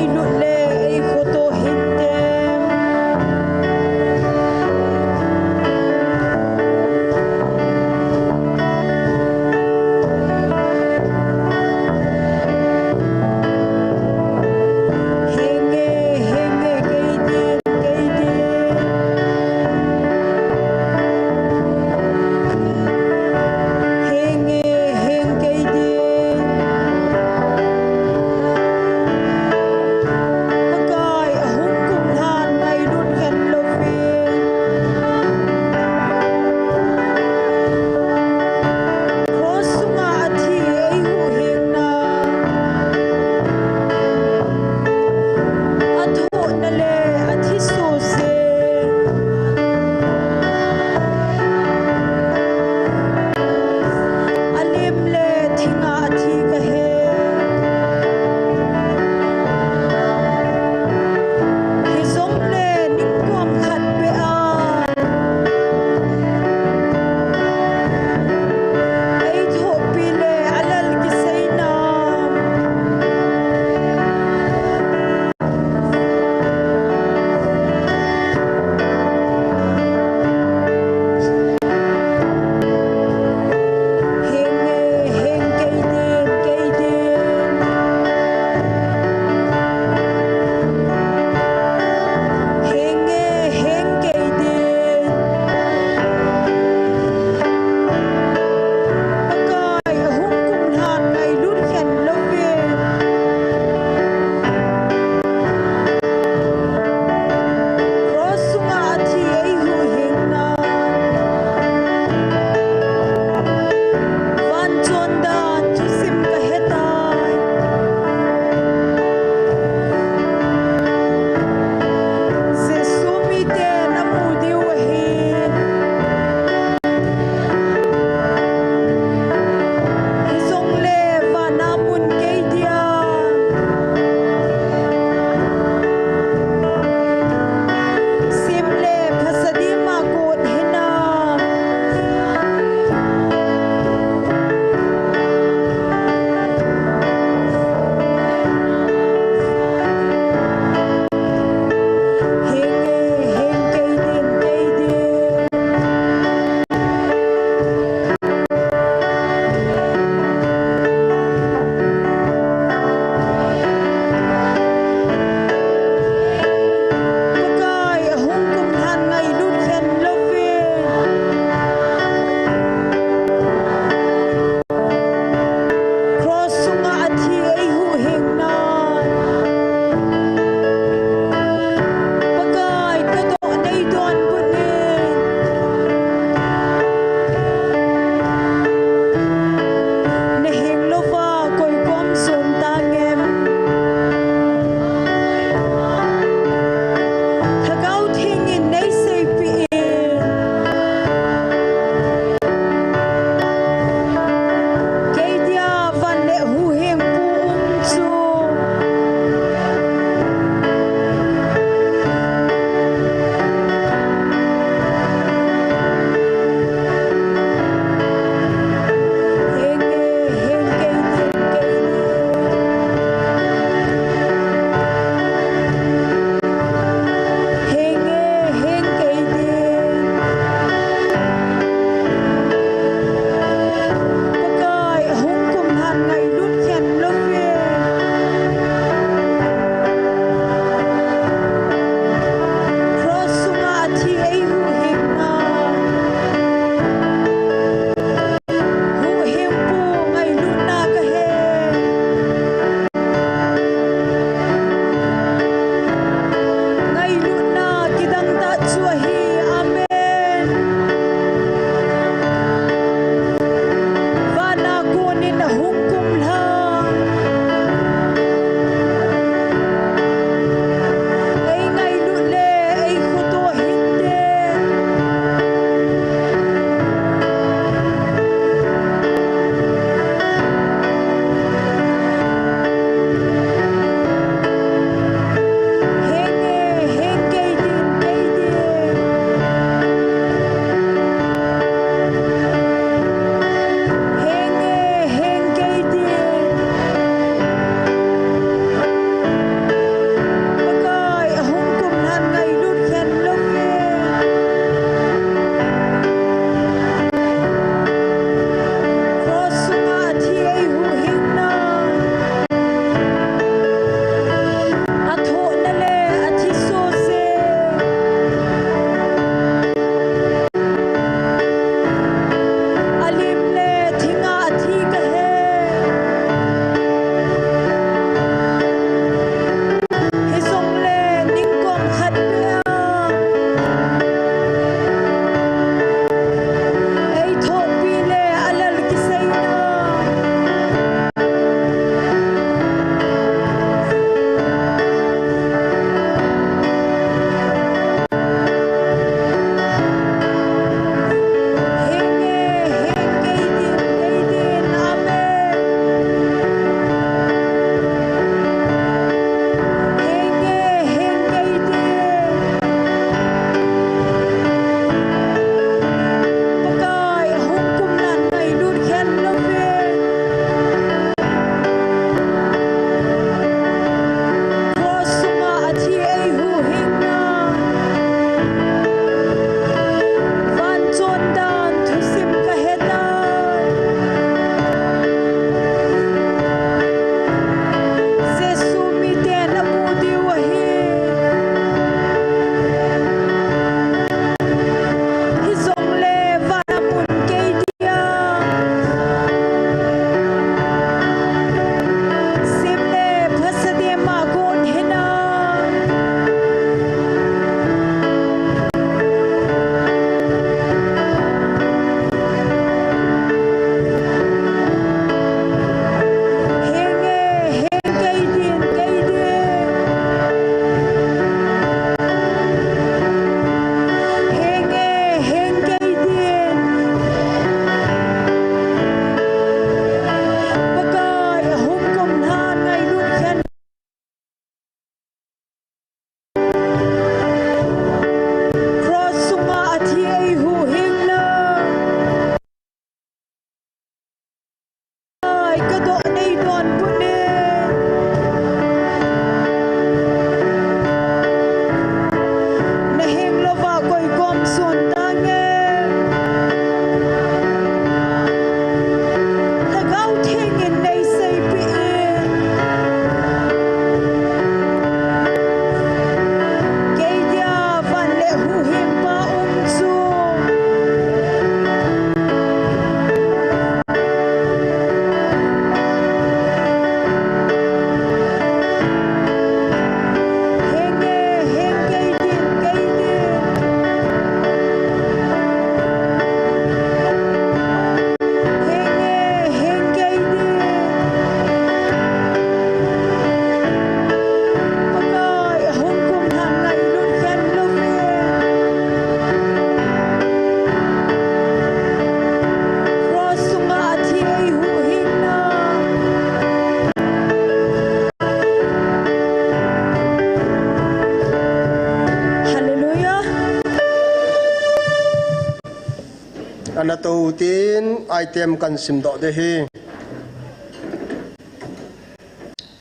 Ana to tin item kan simdoh de hi.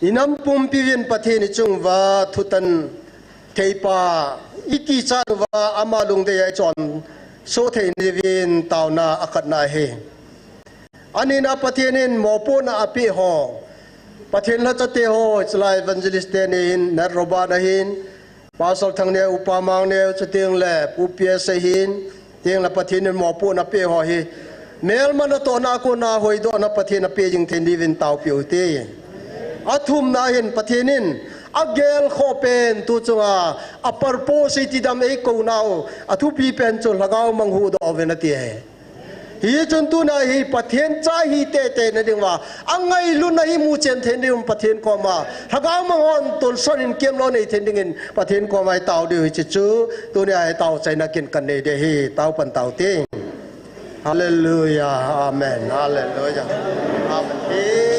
Inam pumpi vin Pathen ichung uva thutan theipa iti chan uva ama lungdei a ichon so thei ni vin tauna akhatna hi. Anina Pathen in mopohna apeh ho, Pathen lhachate ho, chulai evangelist te ni hin, Nat Robert ahin, Pastor Thangneo, Upa Mangneo, chuteng le Pu P S ahin, teng le Pathen in mopohna apeh ho hi. Melma natohna a kona hoidohna Pathen in apeh jing thei ni vin taopeh u te. Athumna hin Pathen in agel khoh pen tu chunga a purpose iti dam eikounau, athupi pen chu lhagao mang huhdoh uvin ati ahi. Hichun tuna hi Pathen cha hi teitei na ding uva, angailutna hi muchen thei ding Pathen koma, lhagao mang hon tolson in kemlou nei thei dingin Pathen koma itao diu hiche chu, tuni a itao chaina kin kan nei de hi, tao pan tao ting. Hallelujah. Amen. Hallelujah. Amen. Hallelujah.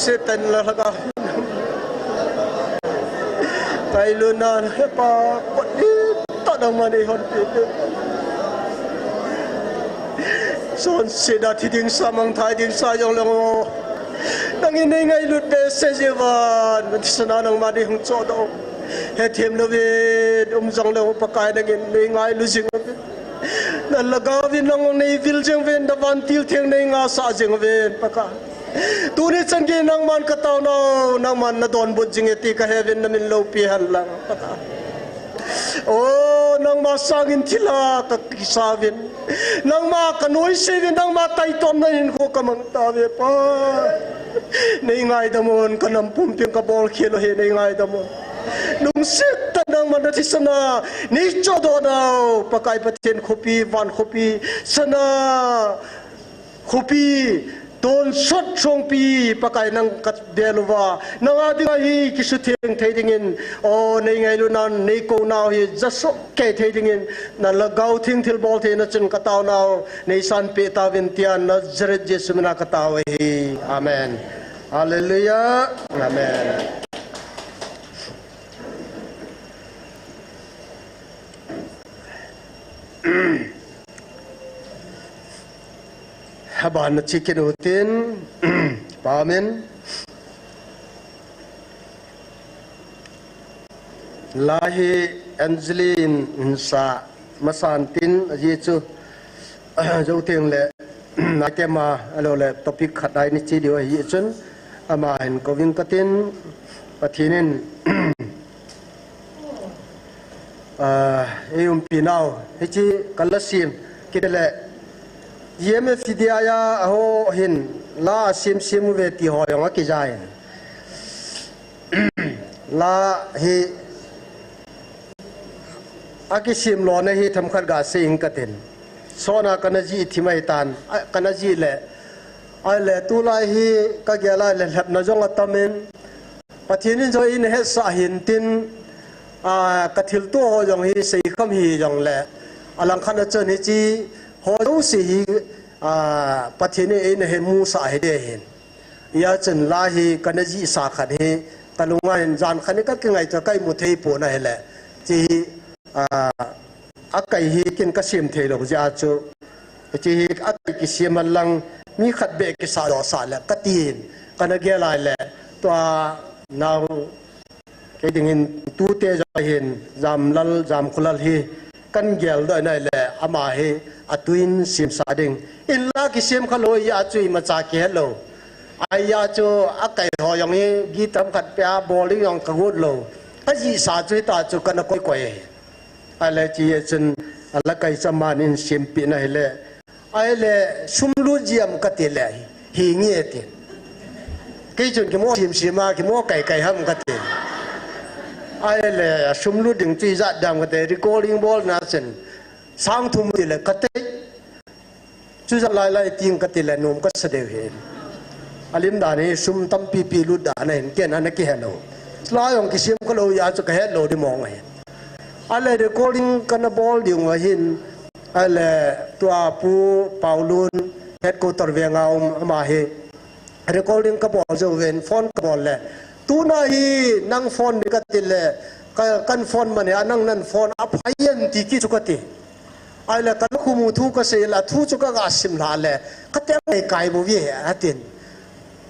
Satan la lhagao. Tailuna le pa, kot ni ta nangman eihon pi pi. Chonset a thi ding sa, mangthai ding sa jongleng o, nangin neingailut behseh jeh uvin, nathisana nangman eihung chohdoh. Hethem louvin um jongleng o Pakai, nangin neingailu jing uvin. Nalhagao vin nang neivil jing uvin, navantil theng neingaisah jing uvin Pakai. Tuni chan gei nangman kataonau, nangman nadonbut jing e ti kahe uvin, namin loupi hen lang Pakai. O, nangma sangin thilha kakisa uvin, nangma kanoise uvin, nangma taitomna hinkho kamang tauve Pa. Neingaidam un, kanam pumpin kabolkhel u ahi, neingaidam un. Lungset tah nangman nathisana neichohdohnau Pakai Pathen, khopi, van khopi, sana khopi, tonsot songpi Pakai, nang kabel uva, nanga dinga hi kisutheng thei dingin, o, neingailutnau, neikounau hi jasoh kei thei dingin, nalhagao theng thilbol theina chun kataonau neisanpeh tauvin tia Nazareth Jesu mina katao ahi. Amen. Hallelujah. Amen. Aban nachi kit utin, Pa min. La hi Anjali in, in sa masan tin, ajeh chu, jou teng le, item a, ahilou le topic khat a nachi diu ahi chun, ama hin kouving katin, Pathen in, ah, eiumpi nau, hiche kala sem, kit le, G M F T D I a, aho hin, la asem sem uve ti ho jong akija in. La hi, akisem lona hi themkhat gasei inge katin. Sona kana jih thim ahitan, a, kana jih le, ahile tulai hi kagel a le lhepna jong atamin, Pathen in jong eina hetsah hintin, a, kathilto ho jong hi seikham hijongle, alangkhat a chun hiche ho jouse hi, a, Pathen in eina hemusah hiding ahin. Hijeh chun la hi kana jihsa khat hi, kalunga hin jan khat hi kakingaito, kaimu thei pon ahile, hiche hi, a, akai hi ken kasem theilou jeh a chu, hiche hi akai kisem henlang, mi khat beh kisahdohsah le katin, kana gel a le, tua nao, kei dingin tute jong hin, Jamlal, Jamkhulal hi, kan geldoh in ahile, ama hi, atwin semsah ding. Inla kisem khalou jeh a chu imacha kihetlou. Ahijeh chu, akai ho jong hi, guitar khat pea bol ding jong kagot lou. Kajihsa chu hita chu kana koi koi. Ahile hiche chun, ala kai chu aman eisempeh in ahile, ahile sum lut jiem kati le, hinge ati. Kei chun kimo sem sem a, kimo kai kai ham kati. Ahile sum lut ding chu ijat dam kati, recording bolna chun sang thum ti le katei. Chujat lai lai ting kati le nom kasa deu ahi. Alim dan hi sum tampi pi lut dan ahin, ken ana kihelou. La jong kisem khalou jeh a chu kahetlou ding mong ahi. Ahile recording kana bol diu ahin, ahile tua Pu Paulun headquarter venga um ama hi recording kabol jou uvin phone kabol le, tuna hi nang phone ding kati le, ka, kan phone man hi, a nang nan phone aphai yen ti kit chu kati. Ahile kalungkhum u thu kasei le, athu chu kaga sim lha le, kateng nei kai bou ve atin.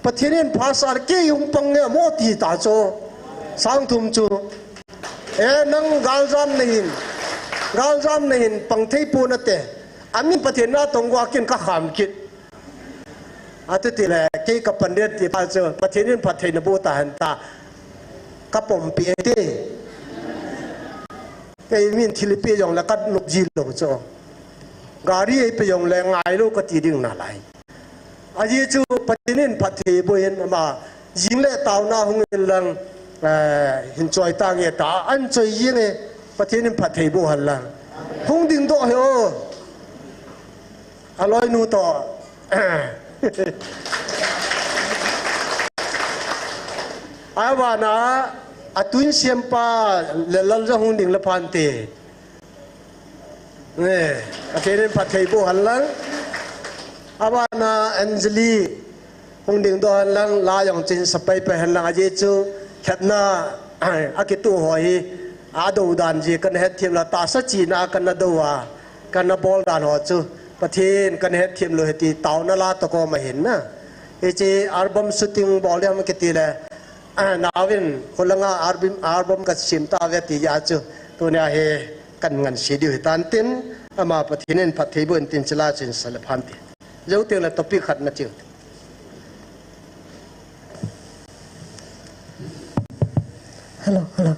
Pathen in pha sah le, kei hung pang nge mo ti ta chu. Sang thum chu. E, nang galjam nahin, galjam nahin pang thei pon nate. Amin Pathen na tong gua kin kakham kit. Ati ti le, kei kapan den ti ta chu, Pathen in phatthei naboh tahen ta. Kapom pi e ti. Kei min thil pe jongle kanop ji lou chu. Gari eipe jongle ngailou kati ding nalai. Ajeh chu Pathen in phatthei boh in ama jing le taona hung in lang, eh, hin choi tange ta, an choi jing e, Pathen in phatthei boh hen lang. Hung dingdoh hih o. Aloinu toh. Abana, atwin sempa le lal jong hung ding le phante. Eh, Pathen in phatthei boh hen lang. Abana Anjali, Hung ding doh hen lang, la jong chin sa pai pai hen lang, ajeh chu lhepna a kitu ho hi a do dan ji kana het them la, tahsa china kana do a, kana bol dan ho chu Pathen kana het them lou hi ti taona la toh koma hin na. Hiche album shooting bol jam kiti le, a, naovin, khulanga album, album ka sem tauve ti jeh chu, tunia hi kan ngansi diu hitan tin, ama Pathen in phatthei boh in tin chila chin sa le phan ti. Jou teng le topic khat na chiu. Hello, hello.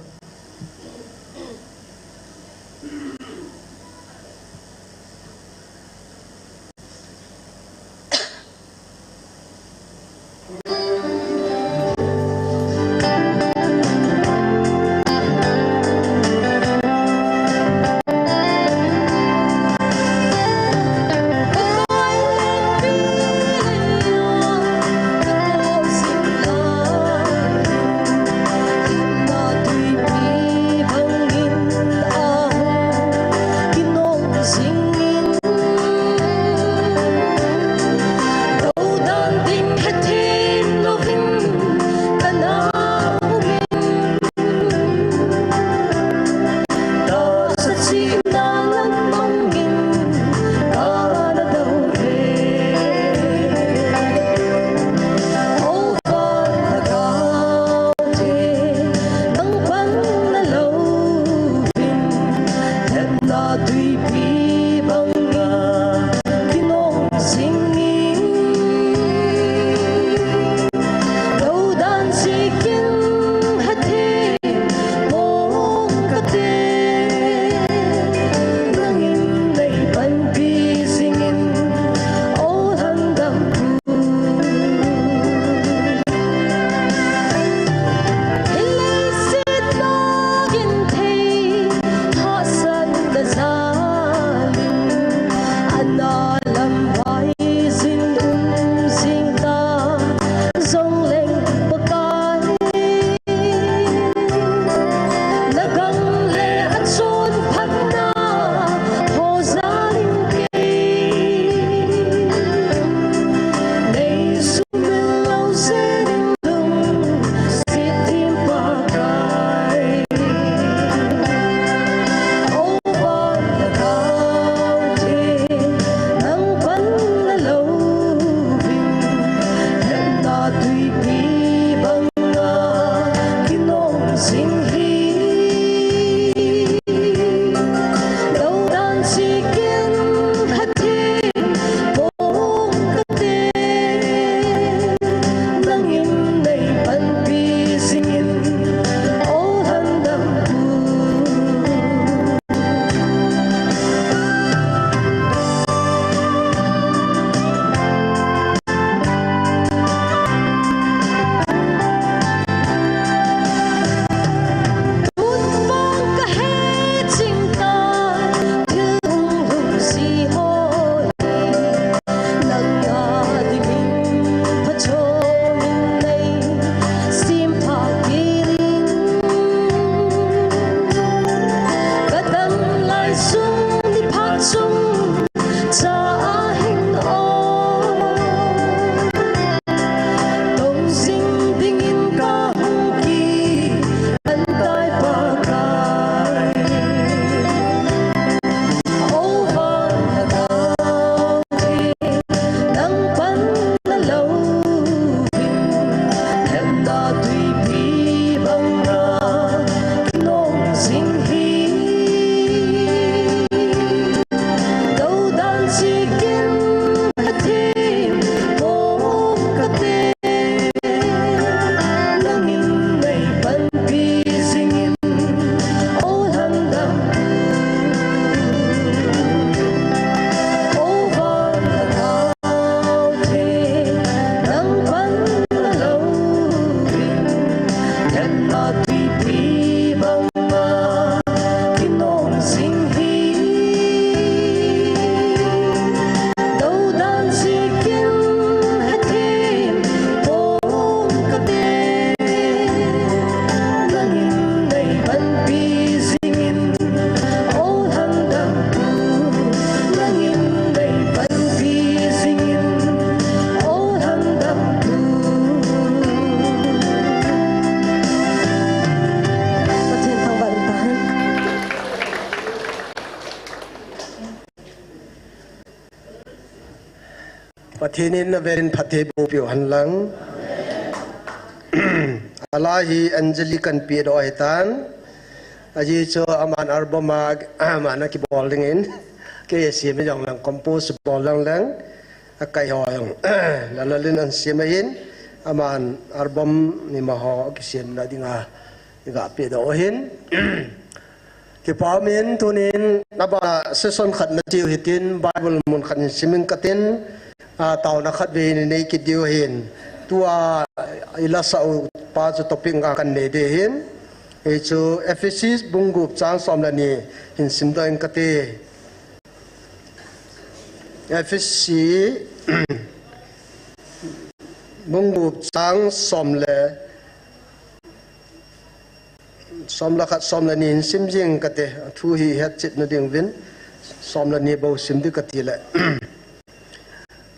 Pathen in navel in phattheiboh peh u hen lang. Ala hi Angeli kan pehdoh ahitan. Ajeh chu aman album a, aman akibol dingin, kei asem jong lang, compose bol lang lang, akai ho jong, Lalal in ahin sem ahin, aman album ni ma ho kisemna dinga iga pehdoh u ahin. Kipa umin, tunin abana session khat nache u hitin, Bible mun khat in sim inge katin, a, taona khatvei in inei kit diu ahin. Tua ilasah u pa chu topic nga kan nei ding ahin. Hichu Ephesi bung gup chang som le ni hin simdoh inge kati. Ephesi bung gup chang som le som le khat, som le ni hin sim jing kate, athu hi hetchetna ding uvin, som le ni bou sim ding kati le.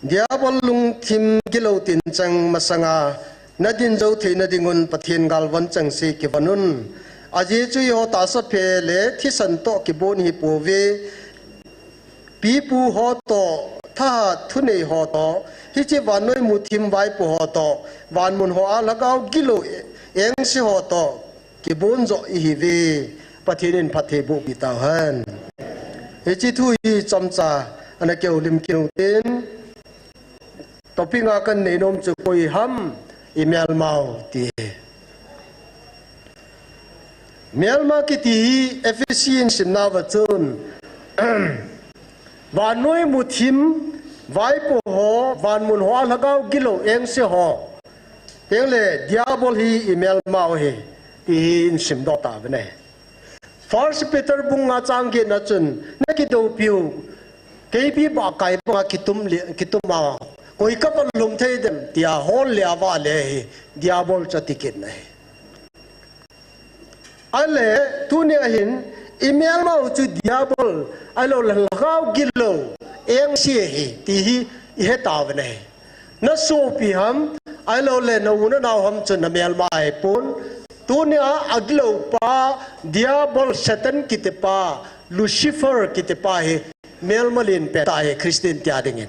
Diabol lungthim gilou tinchang masanga, nadin jou theina dingun Pathen galvon chengse kivon un. Ajeh chu eiho tahsa phe le thisan toh kibon ahipouve, pipu ho toh, thahat thunei ho toh, hiche vannoi muthim vaipo ho toh, vanmun hoa lhagao gilou engse ho toh, kibon joh ihiuve. Pathen in phattheiboh peh tauhen. Hiche thu hi chomcha ana kihoulim kit u hitin, topic nga kan nei nom chu koi ham, imelmau ti. Melma kiti hi Ephesi in simna uva chun, vannoi muthim vaipo ho, vanmun hoa lhagao gilou engse ho, tengle Diabol hi imelmau ahi, ti hi ahin simdoh tauvin ahi. First Peter bung nga chang getna chun, nakidoupiu, keipi bahkai banga kitum le, kitum a, koi kava lhum thei dem, tia hol le avale hi, Diabol chu ati kit na ahi. Ahile, tunia hin, imelmau chu Diabol, ahilouleh lhagao gilou engse ahi, ti hi ihe tauvin ahi. Nasopi ham, ahilouleh na u na nao ham chu namelma ahipon. Tunia agilou pa, Diabol, Satan kiti pa, Lucifer kiti pa hi, melma lenpen tah ahi Christian te a dingin.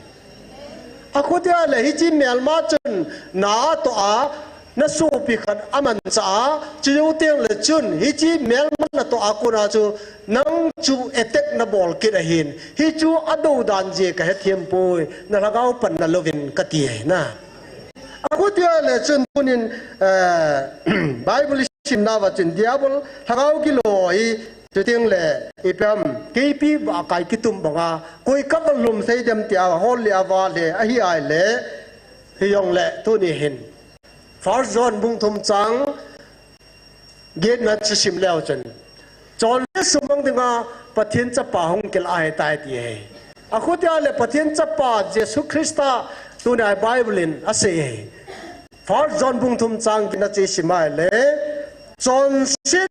Akhutia le hiche melma chun na atoh a, nasopi khat amanchah a, chujou tengle chun hiche melma natoh a kona chu nang chu attack nabol kit ahin, hichu adou dan jeh kahethem poi, nalhagao panna louvin kati ahi na. Akhutia le chun tunin, eh, Bible isimna uva chun Diabol lhagao gilou hi, chutengle ipi ham, keipi bahkai kitum banga, koi kava lhum thei dem tia hol le avale ahi ahile, hijongle tuni hin First John bung thum chang getna chu sim leu chun, chonset sumang dinga Pathen Chapa hung kilah ahitai ti ahi. Akhutia le Pathen Chapa Jesu Christa tunia Bible in asei ahi. First John bung thum chang getna chu isim ahile, chonset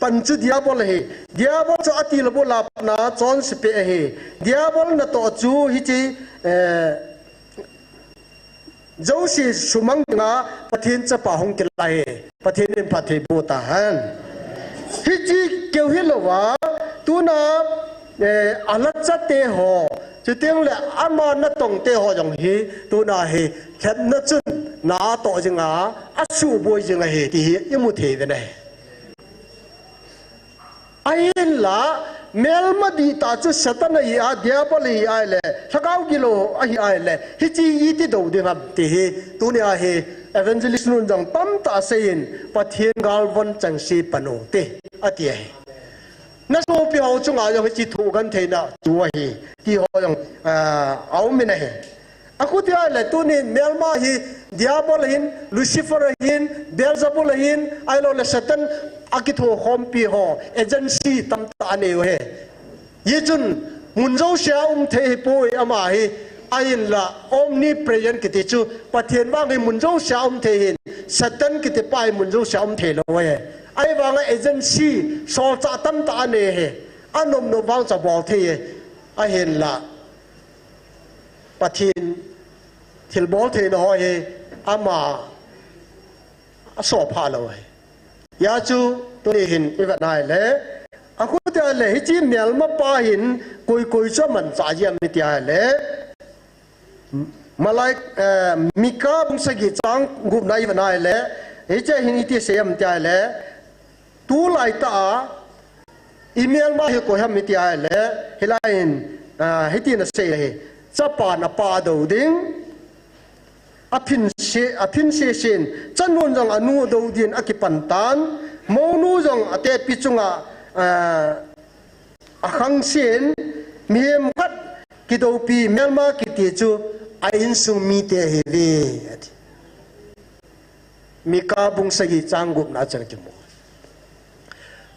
pan chu Diabol ahi. Diabol chu atilbul a patna chonse peh ahi. Diabol natoh chu hiche, eh, jouse sumang dinga Pathen Chapa hung kilah ahi. Pathen in phattheiboh tahen. Hiche keu hilouva, tuna, eh, alhacha te ho, chutengle ama natong te ho jong hi, tuna hi, lhepna chun na atoh jinga, asuboi jing ahi, ti hi imu thei uvin ahi. Ahinla, melma dihtah chu Satan ahi a, Diabol ahi ahile, lhagao gilou ahi ahile, hiche iti dou ding ham ti hi, tunia hi, Evangelist nun jong tamtah aseiyin, Pathen galvon chengse pan u te, ati ahi. Nasopi ho chunga jong hiche thu gentheina chu ahi, ti ho jong, ah, aumin ahi. Akhutia le tunin melma hi Diabol ahin, Lucifer ahin, Beelzebul ahin, ahilouleh Satan akithokhompi ho, agency tamtah anei u ahi. Hichun mun jousea um thei ahipoi ama hi, ahinla omnipresent kiti chu, Pathen vang hi mun jousea um thei ahin, Satan kiti pa hi mun jousea um theilou ahi. Ahivanga agency solchah tamtah anei ahi, anom nom vang chu abol thei ahi, ahinla Pathen thilbol theina ho hi ama asopha lou ahi. Hijeh chun tuni hin ivet ahile, akhutia le hiche melma pa hin koi koi chu amanchah jia ham iti ahile, Malai, eh, Mika bung sagi chang gupna i vet na ahile, hiche hin iti asei em tia ahile, tulai tah a, i melma hi koi ham iti ahile, hilai in, ah, hitin asei ahi, chapan apa adou ding, aphin se, aphin sesen, chanun jong anu adou din akipan tan, mounu jong atepi chunga, ah, akhangsen, mihem khat kidoupi melma kiti chu a insung mite ahiuve, ati. Mika bung sagi chang gupna chang kimu.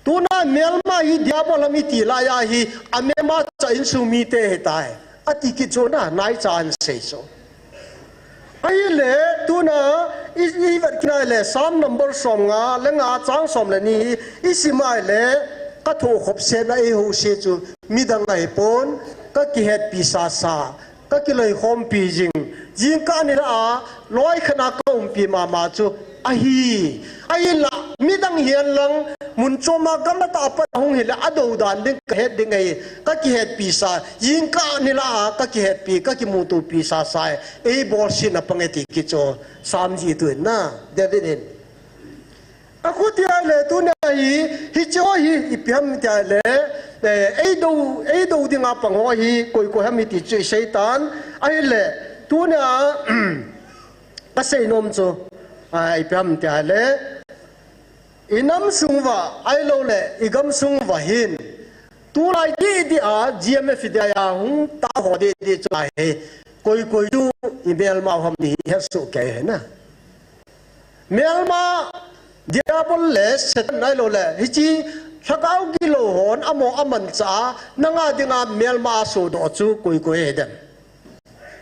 Tuna melma hi diabol ham iti laiya hi, amelma chu a insung mite ahitai, ati kit chu na, naicha ahin sei chu. Ahile, tuna, i, i vet kit na ahile, Psalm number som nga le nga chang som le ni, i sim ahile, ka thoh khop setna eiho se chu, midang ahipon, ka kihetpi sasa, ka kiloikhompi jing, jingkah ni lah a, loi khat a ka umpi mama chu, ahi, ahinla, midang hihen lang, mun chom a gamla tah a pat ahung hile, adou dan ding, ka het ding ahi, ka kihetpi sa, jingkah ni lah a, ka kihetpi, ka kimutopi sasa e, eibolsetna pang e ti kit chu, Psalm jih tu in na, David in. Akhuti ahile, tunia hi, hiche ho hi, ipi ham tia ahile, eh, eidou, eidou dinga pang ho hi, koi koi ham iti chu isei tan, ahile, tunia, ka seinom chu, ah, ipi ham tia ahile, i nam sung uva, ahilou le, i gam sung uva hin, tulai didi a, G M F D I a hung tao ho didi chu ahi, koi koi chu, i melma u ham ti hi, ihet soh kei ahi na. Melma, diabol le, Satan ahilou le, hiche, lhagao gilou hon, amo amanchah a, nanga dinga melma asodoh chu, koi koi ahi dem.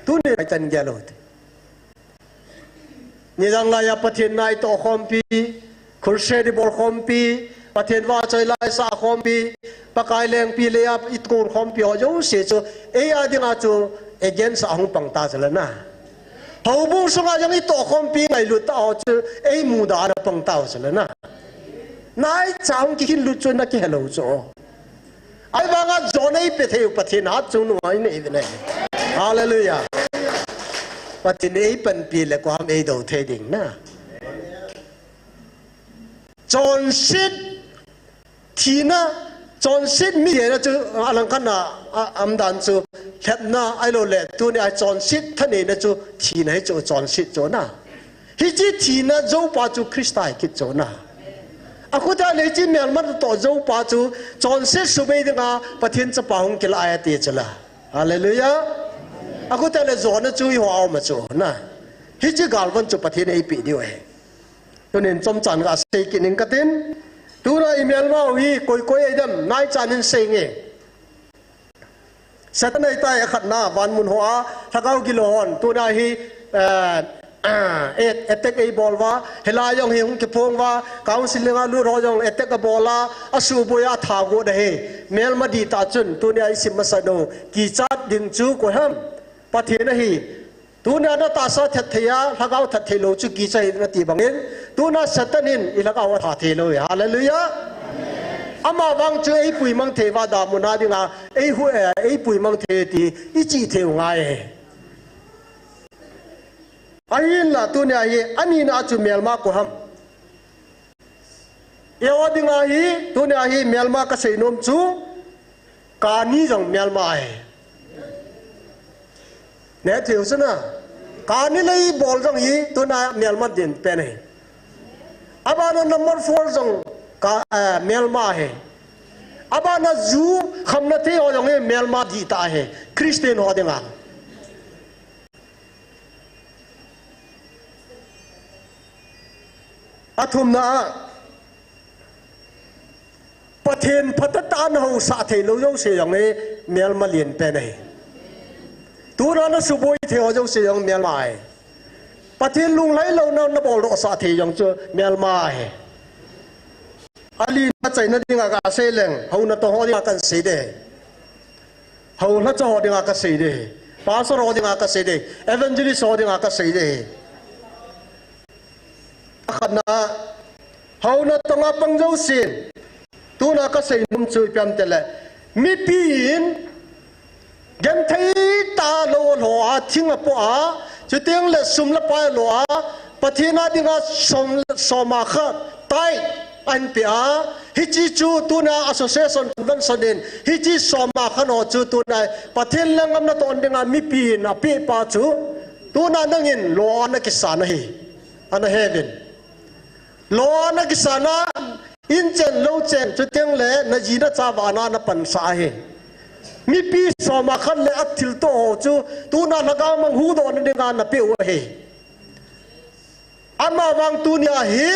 Tuni naitan gel u hite. Nidang laiya Pathen na itoh khompi, crusade ibol khompi, Pathen vahchoi la isa khompi, Pakai lengpi leiya ikon khompi ho jouse chu, ei a dinga chu against a hung pang ta chu le na. Houbung sunga jong itoh khompi ngailut tah ho chu, ei muda a ana pang tau chu le na. Naicha hung kikhin lut chu na kihelou chu. Ahivanga John eipe thei u Pathen hat chungnung a inei uve ne. Hallelujah. Pathen eipanpi le koi ham eidou thei ding na. Chonset thina, chonset mi thina chu, alangkhat na, a, umdan chu, lhepna, ahilou le, tunia chonset thaneina chu, thina hi chu, chonset chu na. Hiche thina joupa chu Christa hi kit chu na. Akhuti ahile hiche melma toh joupa chu, chonset subei dinga, Pathen chapa hung kilah e ati chu la. Hallelujah. Akhuti ahile John a chu eiho a um a chu na. Hiche galvan chu Pathen in eipeh diu ahi. Tunin chomchan gasei kit ning katin. Tuna i melma u hi koi koi ahi dem, naichan in sei inge. Satan ahitai akhatna, vanmun hoa, lhagao gilou hon, tuna hi, eh, eh, attack eibol uva, hilai jong hi hung kiphong uva, counselling a lut ho jong attack abol a, asuboi a atha got ahi, melma dihtah chun, tunia isim masat u, kichat ding chu koi ham, Pathen ahi, Tunia natahsa that thei a, lhagao that thei lou chu kicha ahi nati bangin, tuna Satan in i lhagao atha thei lou e. Hallelujah. Ama vang chu eipuimang thei uva damun a dinga, eihu, eh, eipuimang thei ti, ichi thei u ngai e. Ahinla tunia hi, anina chu melma koi ham. Eiho dinga hi, tunia hi melma kasei nom chu, kani jong melma ahi. Neh thei u chu na. Kani le ibol jong hi, tuna melma din pen ahi. Abana number four jong ka, eh, melma ahi. Abana ju khamna thei ho jong hi melma dihtah ahi. Christian ho dinga. Athumna a, Pathen phatah tah a nahaosah thei lou jouse jong hi melma lienpen ahi. Tuna nasuboi thei ho jouse jong melma ahi. Pathen lunglhai louna nabol dohsah thei jong chu melma ahi. Alina achaina dinga kasei leng, houna tong ho dinga kahin sei ding. Hou lhacha ho dinga kasei ding. Pastor ho dinga kasei ding. Evangelist ho dinga kasei ding. Akhatna, houna tonga pang jousen. Tuna kasei nom chu ipi ham itile. Mipi in Genthei tah a lou alho a, thing apoh a, chuteng le sum le pai alo a, Pathen a dinga som, som a khat, tithe, ahin pe a, hiche chu tuna association convention in, hiche som a khat ho chu tuna Pathen lenggam natoh dinga mipi in apeh pa chu, tuna nangin lou a nakisan ahi, ana he uvin. Lou a nakisan a, in chen lou chen, chuteng le naji nacha vana napansah ahi. Mipi som a khat le athilto ho chu, tuna lhagao mang huhdoh na dinga napeh u ahi. Ama vang tunia hi,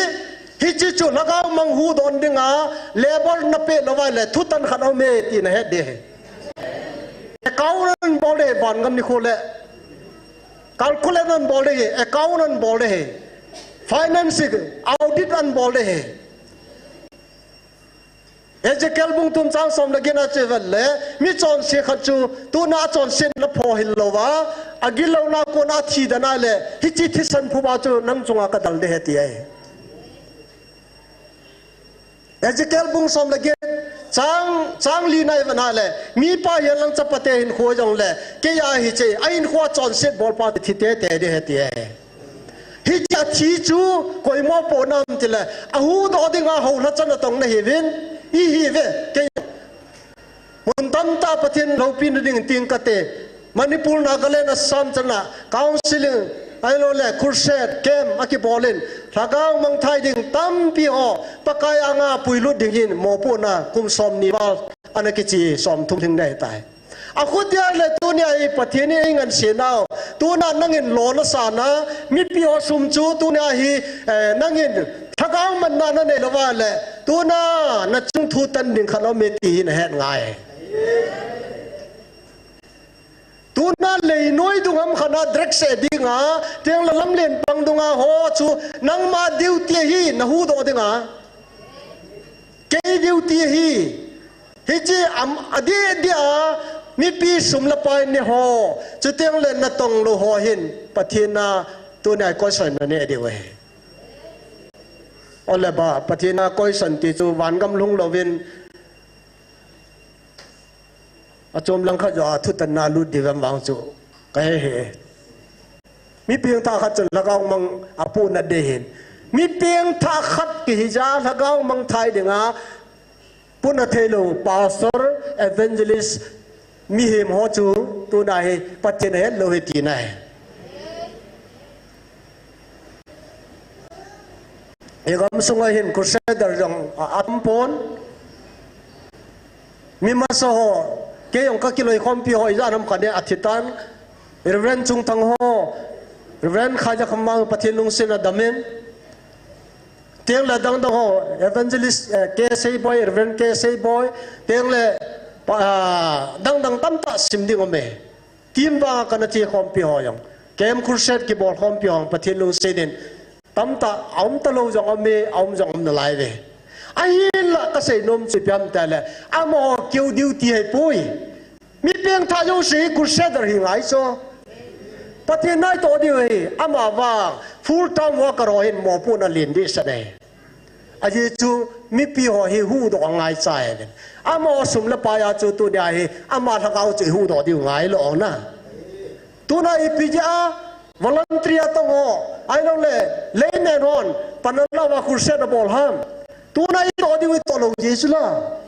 hiche chu lhagao mang huhdoh na dinga, labour napeh lou vai le, thutan khat aume ti nahet ding ahi. Account anabol ding ahi, vangam nikho le. Calculate anabol ding ahi, account anabol ding ahi. Finance audit anabol ding ahi. Ezekiel bung thum chang som le get a chu vet le, mi chonse khat chu, tuna achonsetna pho hil louva, agilouna kona athi dan a le, hiche thisan phuba chu nang chunga kadal ding ahi ti ahi. Ezekiel bung som le get, chang, chang li na i vet na le, mipa hihen lang chapate hinkho jong le, kei a hiche, ahinkho a chonset bolpa thi teitei ding ahi ti ahi. Hiche athi chu, koi mopohna ham tile, ahuhdoh dinga houlhacha natong nahiuvin, ihiuve, kei. Mun tamtah Pathen loupina ding tin kate, Manipur, Nagaland, Assam chan a counseling, ahilou le crusade, camp akibol in, lhagao mangthai ding tampi ho, Pakai anga puilut ding hin mopohna kum somni val ana kiche, somthum lhing ding ahitai. Akhutia le tunia hi Pathen in eingansena u, tuna nangin lou nasan a, mipi ho sum chu tunia hi, eh, nangin lhagao manna nanei louva le, tuna nachung thutan ding khat aume ti hi nahet ngai. Tuna leinoi dung ham khat a drag se dinga, teng le lamlen pang dunga ho chu nangma duty ahi, nahuhdoh dinga. Kei duty ahi. Hiche am, adeh deh a, mipi sum le pai ne ho, chuteng le natong lou ho hin, Pathen a tunia question naneh diu ahi. Ole ba, Pathen a question ti chu vangam lhung louvin, achom langkhat joh a thutanna lut diu vem vang chu kahe hih e. Mi pengthah khat chun lhagao mang apohna ding ahin. Mi pengthah khat kihija lhagao mangthai dinga puna theilou pastor, evangelist, mihem ho chu tuna hi Pathen ahetlou ahi tina ahi. Igam sunga hin crusader jong a, atam pon. Mi masa ho, kei jong kakiloikhompi ho, ijat ham khat in athi tan. Reverend Chungthang ho, Reverend Khaija Khammang, Pathen lungset in adamin. Teng le adang dang ho, Evangelist, eh, K. Seiboi, Reverend K. Seiboi, teng le, pa, ah, dang dang tamtah sim ding aume. Team vang a kana chekhompi ho jong, Camp Crusade kibolkhompi ho jong, Pathen lungset in, tamtah aum talou jong aume, aum jong aum nalai uve. Ahinla kasei nom chu ipi ham itile, amaho keu duty ahipoi. Mi pengthah jouse hi crusader hi ngai chu. Pathen a itoh diu ahi, ama vang full time worker ho hin mopohna len dehset ahi. Ajeh chu mipi ho hi huhdoh angaicha ahi. Amaho sum le pai a chu tunia hi ama lhagao chu ihuhdoh diu ngailou na. Tuna ipi jeh a volunteer tong ho, ahilou le layman hon pan alah uva crusade abol ham? Tuna itoh diu itoh lou jeh chu la.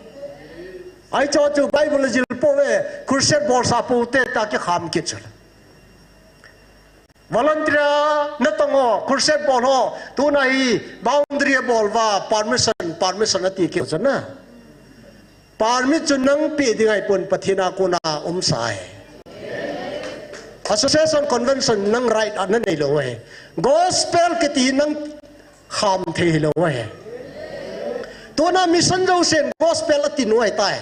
Ahi chu chu Bible jil pouve, crusade bolsa poute tia kikham kit chu la. Volunteer natong ho, crusade bol ho, tuna hi boundary abol uva, permission, permission ati kit chu na. Permit chu nang pe ding ahipon, Pathen a kona umsa ahi. Association convention nang right a nanei lou ahi. Gospel kiti nang kham thei hilou ahi. Tuna mission jousen gospel atin u ahitai.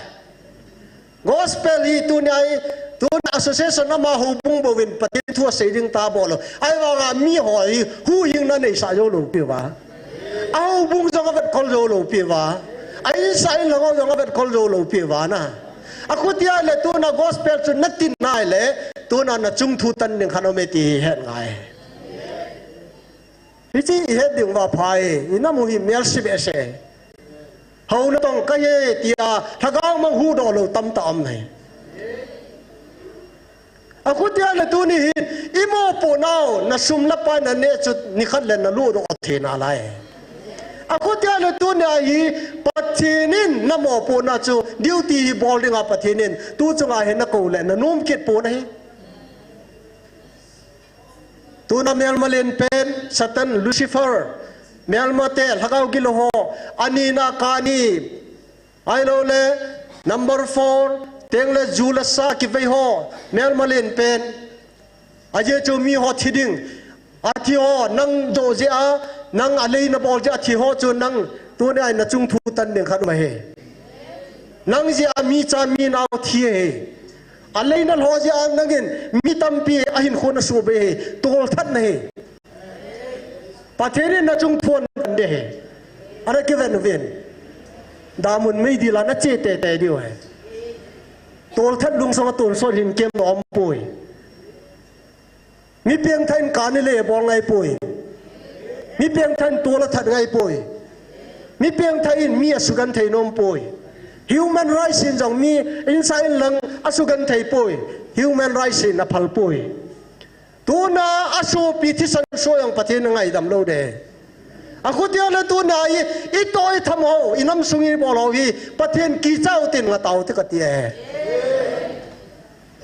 Gospel hi tunia hi, tuna association ama houbung bouvin Pathen thu asei ding tabol lou. Ahivanga miho hi huhhingna aneisah jou lou piuva. Ahoubung jong avetkol jou lou piuva. A insah inlhang ho jong avetkol jou lou piuva na. Akhutia le tuna gospel chu natin nai le, tuna nachung thutan ding khat aume ti hi het ngai. Hiche ihet diu va phai, inam u hi melse behseh. Hou natong kahi tia, lhagao mang huhdoh lou tamtah aum ahi. Akhutia le tuni hin, imopohnau, nasum napai naneh chu nikhat le naludoh thei nalai. Akhutia le tuni ahi, Pathen in namopohna chu duty hi bol dinga Pathen in tuchunga hi nakou le nanom kit pon ahi. Tuna melma lenpen, Satan, Lucifer, melmate, lhagao gilou ho, anina kani, ahilouleh number four, tengle ju le sa kivei ho, melma lenpen. Ajeh chu miho thi ding, athi ho nang doh jeh a, nang alei nabol jeh a thi ho chu nang tunia nachung thu tan ding khat um ahi. Nang jeh a micha minao thi ahi. Alei nalhoh jeh a nangin mi tampi ahinkho nasuhbei ahi, tolthat nahi. Pathen in nachung thu ahin tan ding ahi. Ana kiven uvin. Damun meidil a nache teitei diu ahi. Tolthat lungsang a tonsot hin kemna aumpoi. Mi pengthah in kani le bol ngaipoi. Mi pengthah in tol athat ngaipoi. Mi pengthah in mi asugenthei nompoi. Human rights in jong mi insah in lang asugenthei poi. Human rights in aphalpoi. Tuna asopi thisan soh jong Pathen in angaidam lou ding. Akhutia le tuna i, itoh itham ho, inam sung ibol ho hi Pathen kicha u tin ngah tau hite kati e.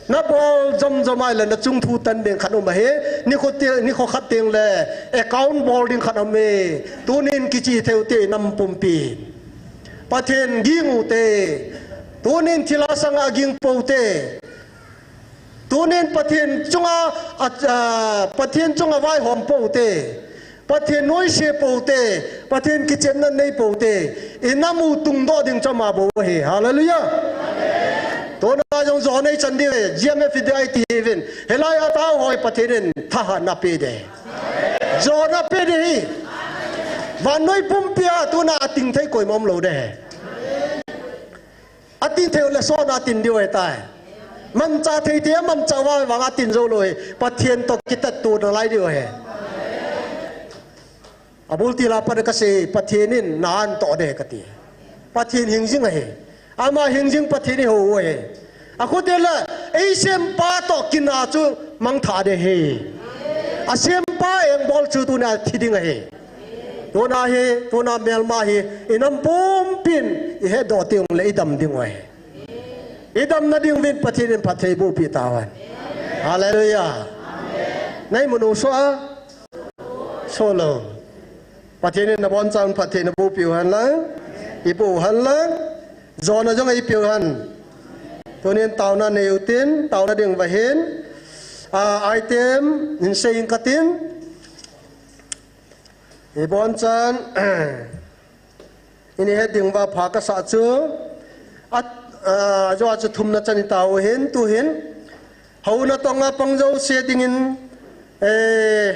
Nabol jomjom a ahile nachung thu tan ding khat um ahi, nikho ti, nikho khat tengle account bol ding khat um e. Tunin kichih thei ute inam pumpi. Pathen ging ute. Tunin thilha sanga ging pou te. Tunin Pathen chunga, a, a, Pathen chunga vaihom pou te. Pathen noise pou te, Pathen kichepna nei pou te, inam u tungdoh ding chu ama bou ahi. Hallelujah. Tuna jong jona ichan diu ahi, G M F hi ding ahi ti hih uvin. Hilai a tao ho hi Pathen in thahatna ape ding ahi. Jona ape ding ahi. Vannoi pumpi a tuna ating thei koima umlou ding ahi. Atin thei u le sona atin diu ahitai. Manchah thei thei a manchah vang vang atin jou lou ahi. Pathen toh kitatto nalai diu ahi. Abul til a pat kasei, Pathen in na antoh ding kati. Pathen hingjing ahi. Ama hingjing Pathen ihou u ahi. Akhutia le, eisempa toh kina chu mangthah ding ahi. Asempa engbol chu tuna thi ding ahi. Tuna hi, tuna melma hi, inam pumpin ihetdoh ding le idam ding u ahi. Idamna ding uvin Pathen in phatthei bohpi tahen. Hallelujah. Nei munu so a? So lou. Pathen in nabonchauvin phatthei nabohpi uhen lang. Iboh uhen lang. Jona jong eipe uhen. Tunin taona nei utin, taona ding vahin. A, item, hin sei ing katin. Ibonchan, ini het ding uva pha kasah chu, a, a, joa chu thumna chan itao hin, tuhin, houna tonga pang jouse dingin, eh,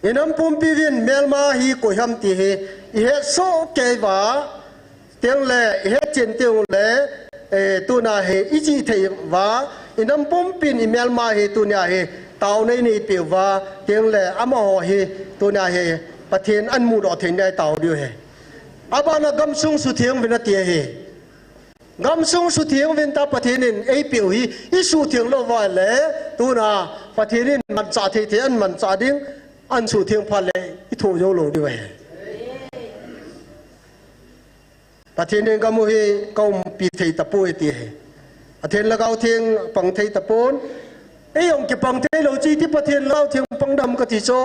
inam pumpi uvin melma hi koi ham ti hi ihet soh kei uva, tengle ihet chen teng ule, eh, tuna hi ichih thei uva, inam pumpin imelma hi tunia hi taona inei peh uva, tengle amaho hi tunia hi Pathen ahin mudoh thei nia itao diu ahi. Abana gamsung sutheng uvin ati ahi. Gamsung sutheng uvin tia Pathen in eipeh u hi, isutheng lou uva le, tuna Pathen in manchah thei thei ahin manchah ding, ahin sutheng phat le, ithoh jou lou diu ahi. Pathen in gam u hi kaumpi thei tapoi ti ahi. Pathen Lhagao Theng pang thei tapon. Ei jong kipang thei lou chu iti Pathen Lhagao Theng pang dem kati chu.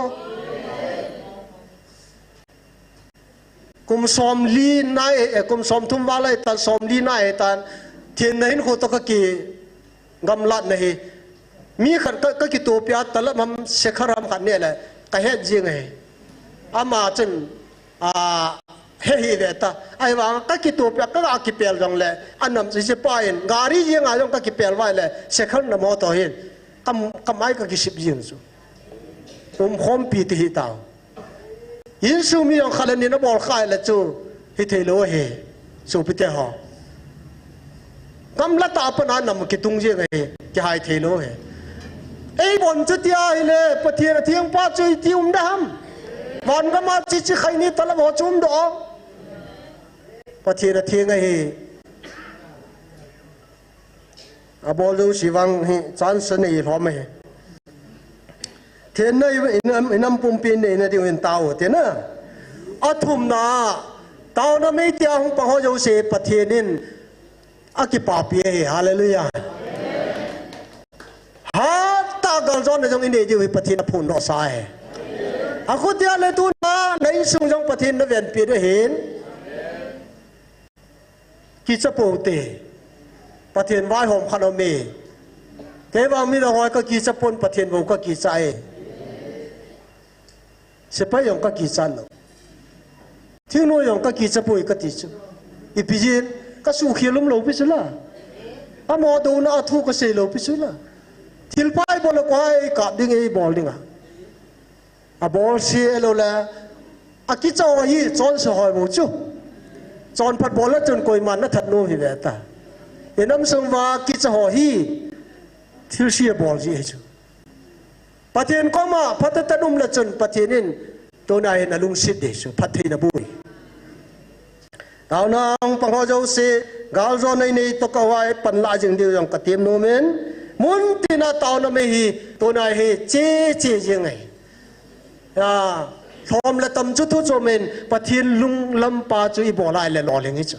Kum somli nai, eh, kum somthum val ahitan, somli nai ahitan, thenna hinkho toh kakigamlatna hi. Mi khat ka, kakitopia talap ham, sekhar ham khat neh le, kahet jing ahi. Ama chun, a, he hih ve ta. Ahivang kakitopia, kaga kipel jongle, anam chu hichepa in, gari jenga jong kakipel uva ahile, sekhar nam ho toh hin. Kam, kamai kakisip jing chu. Umkhompi ti hitao. Insung mi jong khat le ni nabol khah le chu hithei lou ahi, sopite ho. Gamla tah a pat a nam kitung jeng ahi, kihai thei lou ahi. Eibon chu tia ahile, Pathen athengpa chu iti um ding ham. Van gam a chi chi khaini talap ho chu umdoh. Pathen atheng ahi. Abol jouse vang hi chance anei lhom ahi. Thenna i, i nam, i nam pumpi neina diuvin tao tina. Athumna, taona mei tia hung pang ho jouse Pathen in akipapi ahi. Hallelujah. Hatah galjona jong inei diu hi Pathen aphondoh sa ahi. Akhutia le tuna, na insung jong Pathen navenpi ding ahin. Kicha pou te. Pathen vaihom khat aume. Kei vang midang hoi kakicha pon, Pathen bou kakicha e. Sepai jong kakicha lou. Thingnoi jong kakicha poi kati chu. Ipi jeh in, kasuhkhel umlou pi chu la. Amaho douna a thu kasei lou pi chu la. Thilpha ibol le koi kap ding, eibol ding a. Abolse lou le, akicha ho hi chonse hoi bou chu. Chonphat bol le chun koiman nathat nom hi ve ta. Inam sung uva kicha ho hi thilse abol ji ahi chu. Pathen koma phatah tah in um le chun Pathen in tuna hin alungset ding chu, phattheina bou. Taona hung pang ho jouse, galjona inei toh kah uva ipan lah jing diu jong katem nom in, muntina taona mei hi, tuna hi, che, che jing ahi. Ya, lhom le tam chu thu chom in, Pathen lunglam pa chu ibol a le lolhing hi chu.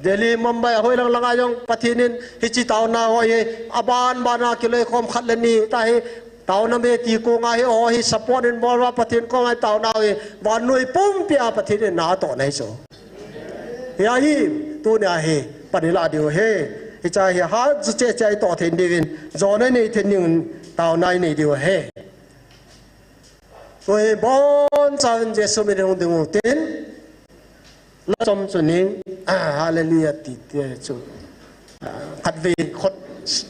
Delhi, Mumbai, ahoi lang langa jong Pathen in hiche taona ho hi, aban ban a kiloikhom khat le ni, tahi, taona mei ti kong a hi, ho hi support in bol uva Pathen koma taona hi, vannoi pumpi a Pathen in natoh nai chu. Hia hi, tunia hi, pan ilah diu ahi. Hiche hi, hat ju che che itoh thei diuvin, jona inei thei diuvin, taona inei diu ahi. Koi bonchauvin Jesu min hung ding utin, la chom chu ning, ah, hallelujah ti, ti chu. Ah, khatvei khut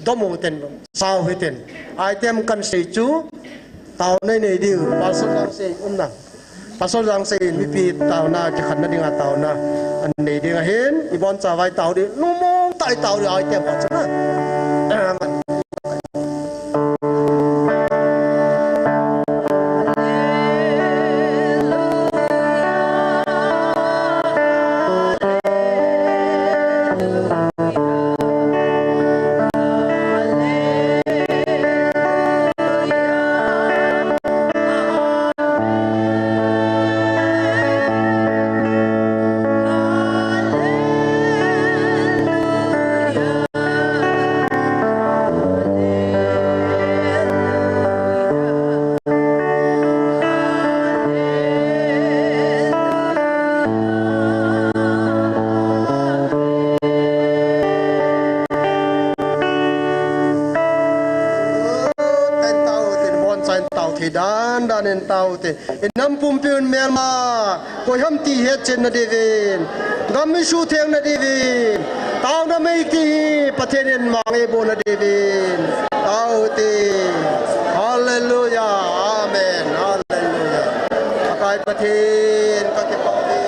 dom utin, sao hitin. Item kan sei chu, taona inei diu, Pastor Jangsei umna. Pastor Jangsei in mipi taona, kikhenna dinga taona, anei ding ahin, ibonchauva itao ding, lungmong tah a itao ding, item ho chu na. Amen. Tao, tin bon chain tao thei dan dan in tao te. Inam pumpi un melma, koi ham ti hetchen na diuvin. Gam isutheng na diuvin. Taona mei ti hi, Pathen in mang eiboh na diuvin. Tao te. Hallelujah. Amen. Hallelujah. Pakai Pathen, kakipah e.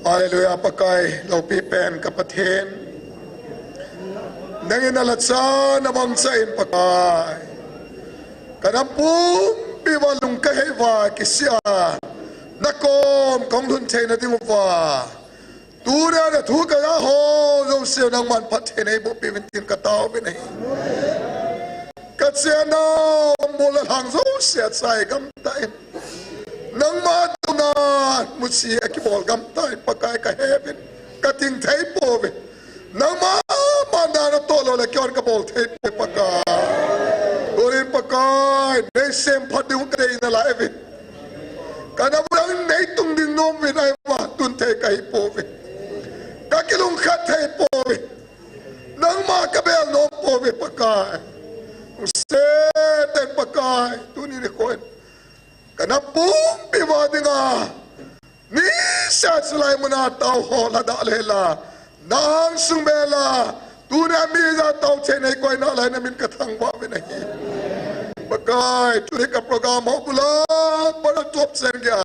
Hallelujah, Pakai, loupi pen ka Pathen. Nangin nalhacha nabang cha in Pakai. Ka nam pumpi uva lung kahei uva kisih a. Nakom kahung lhun theina diuva. Tuna na thu kajaho jouse nangman phatthei neiboh piuvin tin ka taovin ahi. Ka chennau, mol a lhang jouse achai gam tan. Nangma douna muchi a kibol gam tan Pakai ka heuvin. Ka ting thei pouve. Nangma mana natoh lou le keiman ka bol thei pouve Pakai. Tunin Pakai, nei semphat ding ka deina lai uvin. Ka nam u nangin nei tung ding nom uvin ahivangin tun thei kahi pouve. Ka kilungkhat thei pouve. Nangma ka bel nom pouve Pakai. Lungset tah in Pakai, tuni nikho in. Ka nam pumpi uva dinga. Niseh chulai muna tao ho lhadah le la. Nang sung bela. Tuna mi ja tao che nei koi nalai namin ka thangvah uvin ahi. Pakai, tuni ka program ho bula, para top sen gya.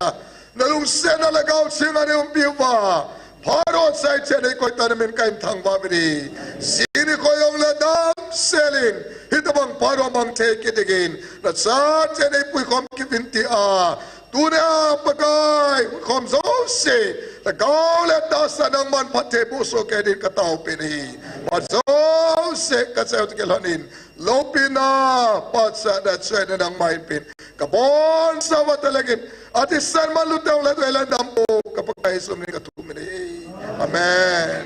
Nalungsetna lhagao ching a nei umpi uva. Pharo chai che nei koi tah namin kahin thangvah uvin ahi. Jing nikho jong le damsel in. Hitabang pharo mang thei kit dingin. Nachate nei puikhom kit uvin tia. Tuna Pakai, khom jouse, lhagao le tahsa nangman phatthei boh soh kei din ka taopeh in ahi. Phat jouse, ka cheu toh kilhonin, loupina, pachatna, chuhna nangman peh in. Ka bonsauva talengin, athisan man luteng le doi le dam po, ka Pakai Jesu min in ka thum in ahi. Amen.